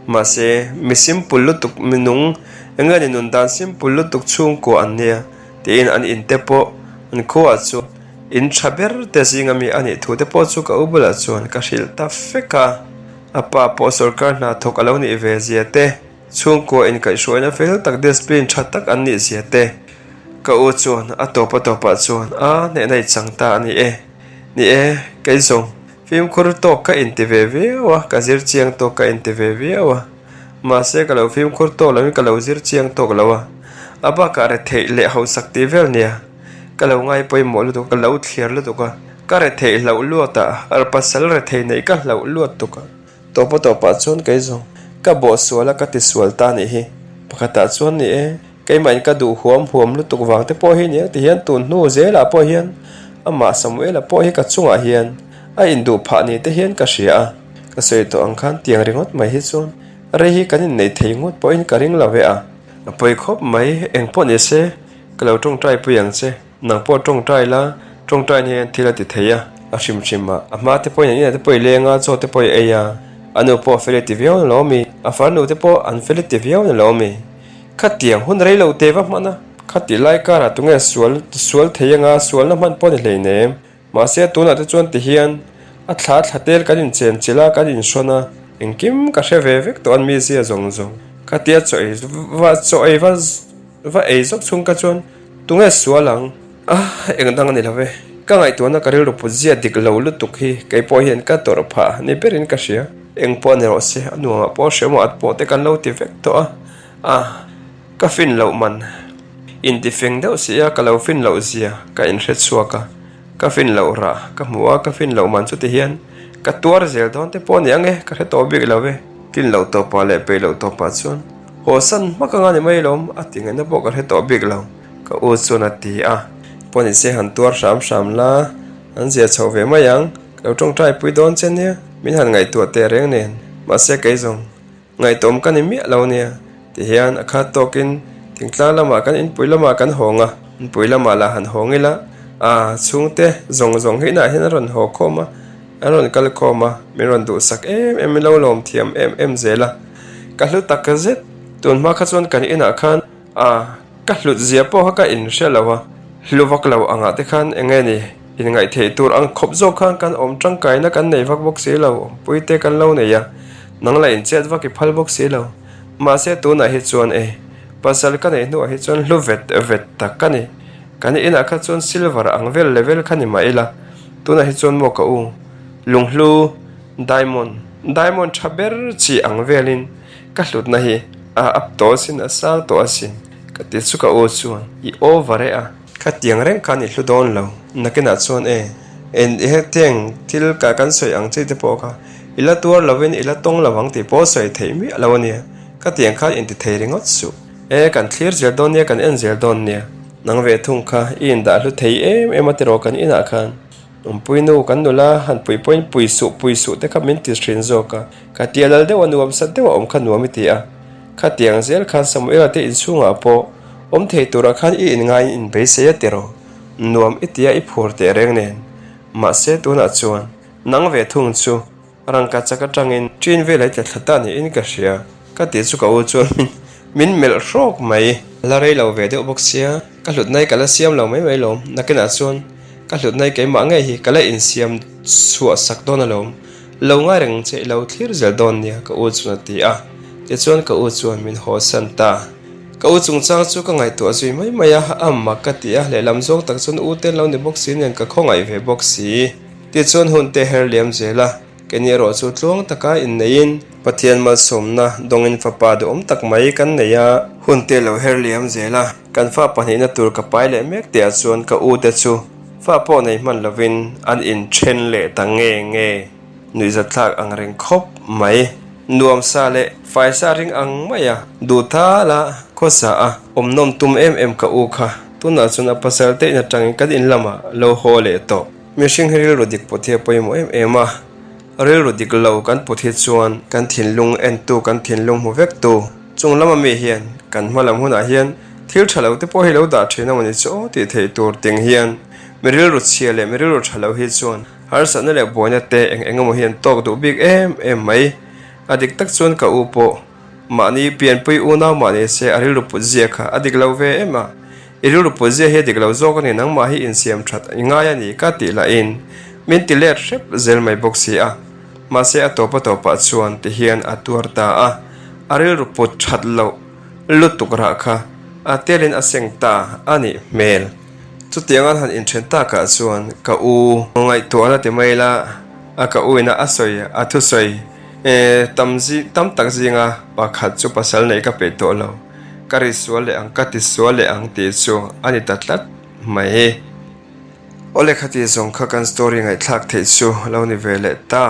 Mahse, mi simple lutuk, mi nung eng nge ni nun dan simple lutuk chhungkua an nia tiin an in te pawh an khuaah chuan in tha ber te zinga mi a nih thu te pawh chu ka u bulah chuan ka hrilh ta fek a. A pa pawh sorkar hna thawk a lo nih ve zia te. Chhungkua inkaihhruaina fel tak discipline tha tak an nih zia te ka u chuan a tawp a tawpah chuan a hnehna i chang ta a ni e. Ni e, kei zawng fimkhur tawk ka inti ve viau a, ka zir chiang tawk ka inti ve viau a, mahse ka lo fimkhur tawk loin ka lo zir chiang tawk lo a, a bakah retheih leh hausak tih vel nia ka lo ngai pawimawh lutuk a, ka lo thliar lutuk a, ka retheih hlauh luat a, pasal rethei neih ka hlauh luat tuk a. Tawpa tawpah chuan kei zawng ka bawh sual a ka ti sual ta nih hi. Pakhatah chuan ni e, keimahin ka duh huam huam lutuk vang te pawh hi nia ti hian tun hnu zelah pawh hian amah Samuela pawh hi ka chungah hian a induh phah ni te hian ka hria a. Ka sawi tawh ang khan tiang ringawt mai hi chuan rei hi kan inneih thei ngawt pawhin ka ring lo ve a. A pawi khawp mai, eng pawh ni se ka lo tawngtai pui ang che. Nang pawh tawngtai la, tawngtai hian thil a ti thei a, a hrim hrim a, a hma te pawhin an inah te pawh i leng a, chaw te pawh i ei a, a nu pawh a fel i ti viau na lo ami, a farnu te pawh an fel i ti viau na lo ami. Khatiang hun rei lo te va hman a, khati lai karah tunge sual sual thei anga sualna hman pawh ni hleinem, mahse tunah te chuan ti hian a thla thla tel kan inchen chilh a, kan inhrawn a, engkim ka hre ve vek tawh an mizia zawng zawng, khatia chaw ei va chaw ei va Va ei zawk chhung ka chuan tunge sual ang? Ah, eng dang a ni lo ve. Ka ngaihtuahna ka rilru put zia dik lo lutuk hi kei pawh hian ka tawrh phah ni berin ka hria. Eng pawh a ni rawh se, a nuamah pawh hrehawm at pawh te kan lo ti vek tawh a. Ah, ka fin loh man. Intifeng deuh si a, ka lo fin loh zia ka inhre chhuak a. Ka fin loh rah ka hmu a, ka fin loh man chuti hian ka tuar zel dawn te pawh a ni ang e, ka hre tawh bik lo ve. Tlin loh tawpah leh peih loh tawpah chuan haw san hmak anga ni mai lawm a ti ngaihna pawh ka hre tawh bik lo, ka u chuan a ti a. Pawh ni se han tuar hram hram la, an zia chhoh ve mai ang, ka lo tawngtai pui dawn che nia, min han ngaihtuah teh reng nen, mahse kei zawng. Ngaihtuahawm ka ni miah lo nia. Tihian a khat tawkin thingtlang lamah kan inpui lamah kan hawng a, inpui lamah lah han hawng ila, a chhungte zawng zawng hi inah hian an rawn haw khawm a, an rawn kal khawm a, min rawn duhsak em em in lo lawm thiam em em zel a. Ka hlu tak zet, tun hma kha chuan kan inah khan a ka hlut zia pawh kha ka inhre lo a, hlu vak lo angah te khan eng nge ni inngaih theih tur ang khawp zawk khan kan awm tangkaina kan nei vak bawk si lo, awmpui te kan lo nei a, nang la inchet vak i phal bawk si lo. Mahse tunah hi chuan e, pasal ka neih hnuah hi chuan hlu vet vet tak ka ni. Kan inah kha chuan silver ang vel level kha ni mah ila, tunah hi chuan maw ka u, lunghlu, diamond, diamond tha ber chi ang velin ka hlutna hi a up tawh asin, a sang tawh asin ka ti chu ka u chuan i over e a. Khatiang reng khan i hlu dawn lo, nakinah chuan e, en hetiang thil ka kan sawi ang chi te pawh kha i la tuar lovin i la tawng lo ang tih pawh sawi theih miah lo a nia, khatiang khan inti thei ringawt suh. E, kan thlir zel dawn nia, kan en zel dawn nia, nang ve thung kha i indah hlu thei em em a tiraw kan inah khan awmpui nu kan nula han pui pawhin pui suh pui suh te kha min ti thin zawk a, khatia lal deuh a nuam sat deuh a awm kha nuam i ti a. Khatiang zel khan Samuela te inchhungah pawh awm thei turah khan i inngaiin inbeisei a tiraw? Nuam i tia i phur teh reng nen. Mahse tunah chuan nang ve thung chu rangka chak atangin ṭin vel a i tla thla ta niin ka hria. Ka tih chu ka u chuan min min melh hrawk mai. La rei lo ve deuh bawk sia, ka hlutna hi ka la siam lo mai mai lawm. Nakinah chuan ka hlutna hi keimah ngei hi ka la insiam chhuah sak dawn alawm. Lo ngai reng che i lo thlir zel dawn nia ka u chuan a ti a, tichuan ka u chuan min hawsan ta. Ka u chungchang chu ka ngaihtuah zui mai mai a, a mak ka ti a, lehlam zawng tak chuan u te an lo ni bawk si nen ka khawngaih ve bawk si. Tichuan hun te her liam zel a, keini erawh chu tluang taka inneihin Pathian malsawmna dawngin fapa duhawm tak mai kan nei a, hun te lo her liam zel a, kan fa pahnihna tur ka pai leh mek tihah chuan ka u te chu Fa pawh nei hman lovin an inthen leh ta nge nge, nuihzatthlak ang reng khawp mai. Nuamsa leh faisa ring ang mai a, duh tal a, khawsa a, awm nawm tum em em ka u kha, tunah chuan a pasal te in atangin kan in lamah lo haw leh tawh. Mihring hi rilru dik put hi a pawimawh em em a, rilru dik lo kan put hi chuan kan thinlung entu, kan thinlung hmu vektu, Chung lama mi hian kan hma lam hunah hian thil tha lo te pawh hi lo dah thin a mawni chu aw tih theih tur ting hian mi rilru chhia leh mi rilru tha lo hi chuan harsatna leh buaina te eng eng emaw hi an tawk duh bik em em mai. A dik tak chuan ka u pawh mahni pianpui unau mah ni se a rilru put zia kha a dik lo ve em a, i rilru put zia hi a dik lo zawk a ni nangmah hi insiam that i ngai a ni ka tih lahin min ti let hrep zel mai bawk si a. Mahse a tawp a tawpah chuan ti hian a tuar ta a, a rilru put that loh lutuk rah kha a telin a seng ta a nih hmel. Chutiang an han inthen takah chuan ka u ngaihtuahna ti mai la, a ka u ina a sawi a thusawi tam tam tak zinga pakhat chu pasal neih ka peih tawh lo, ka ri sual leh ang ka ti sual leh ang tih chu a ni ta tlat mai. Awle khati zawng kha kan story ngaihthlak theih chu lo ni ve leh ta.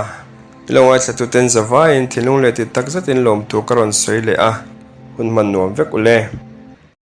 I lo ngaithlatuten zavaiin thinlung leh ti tak zetin lawmtu ka rawn sawi leh a, hun hman nuam vek ule.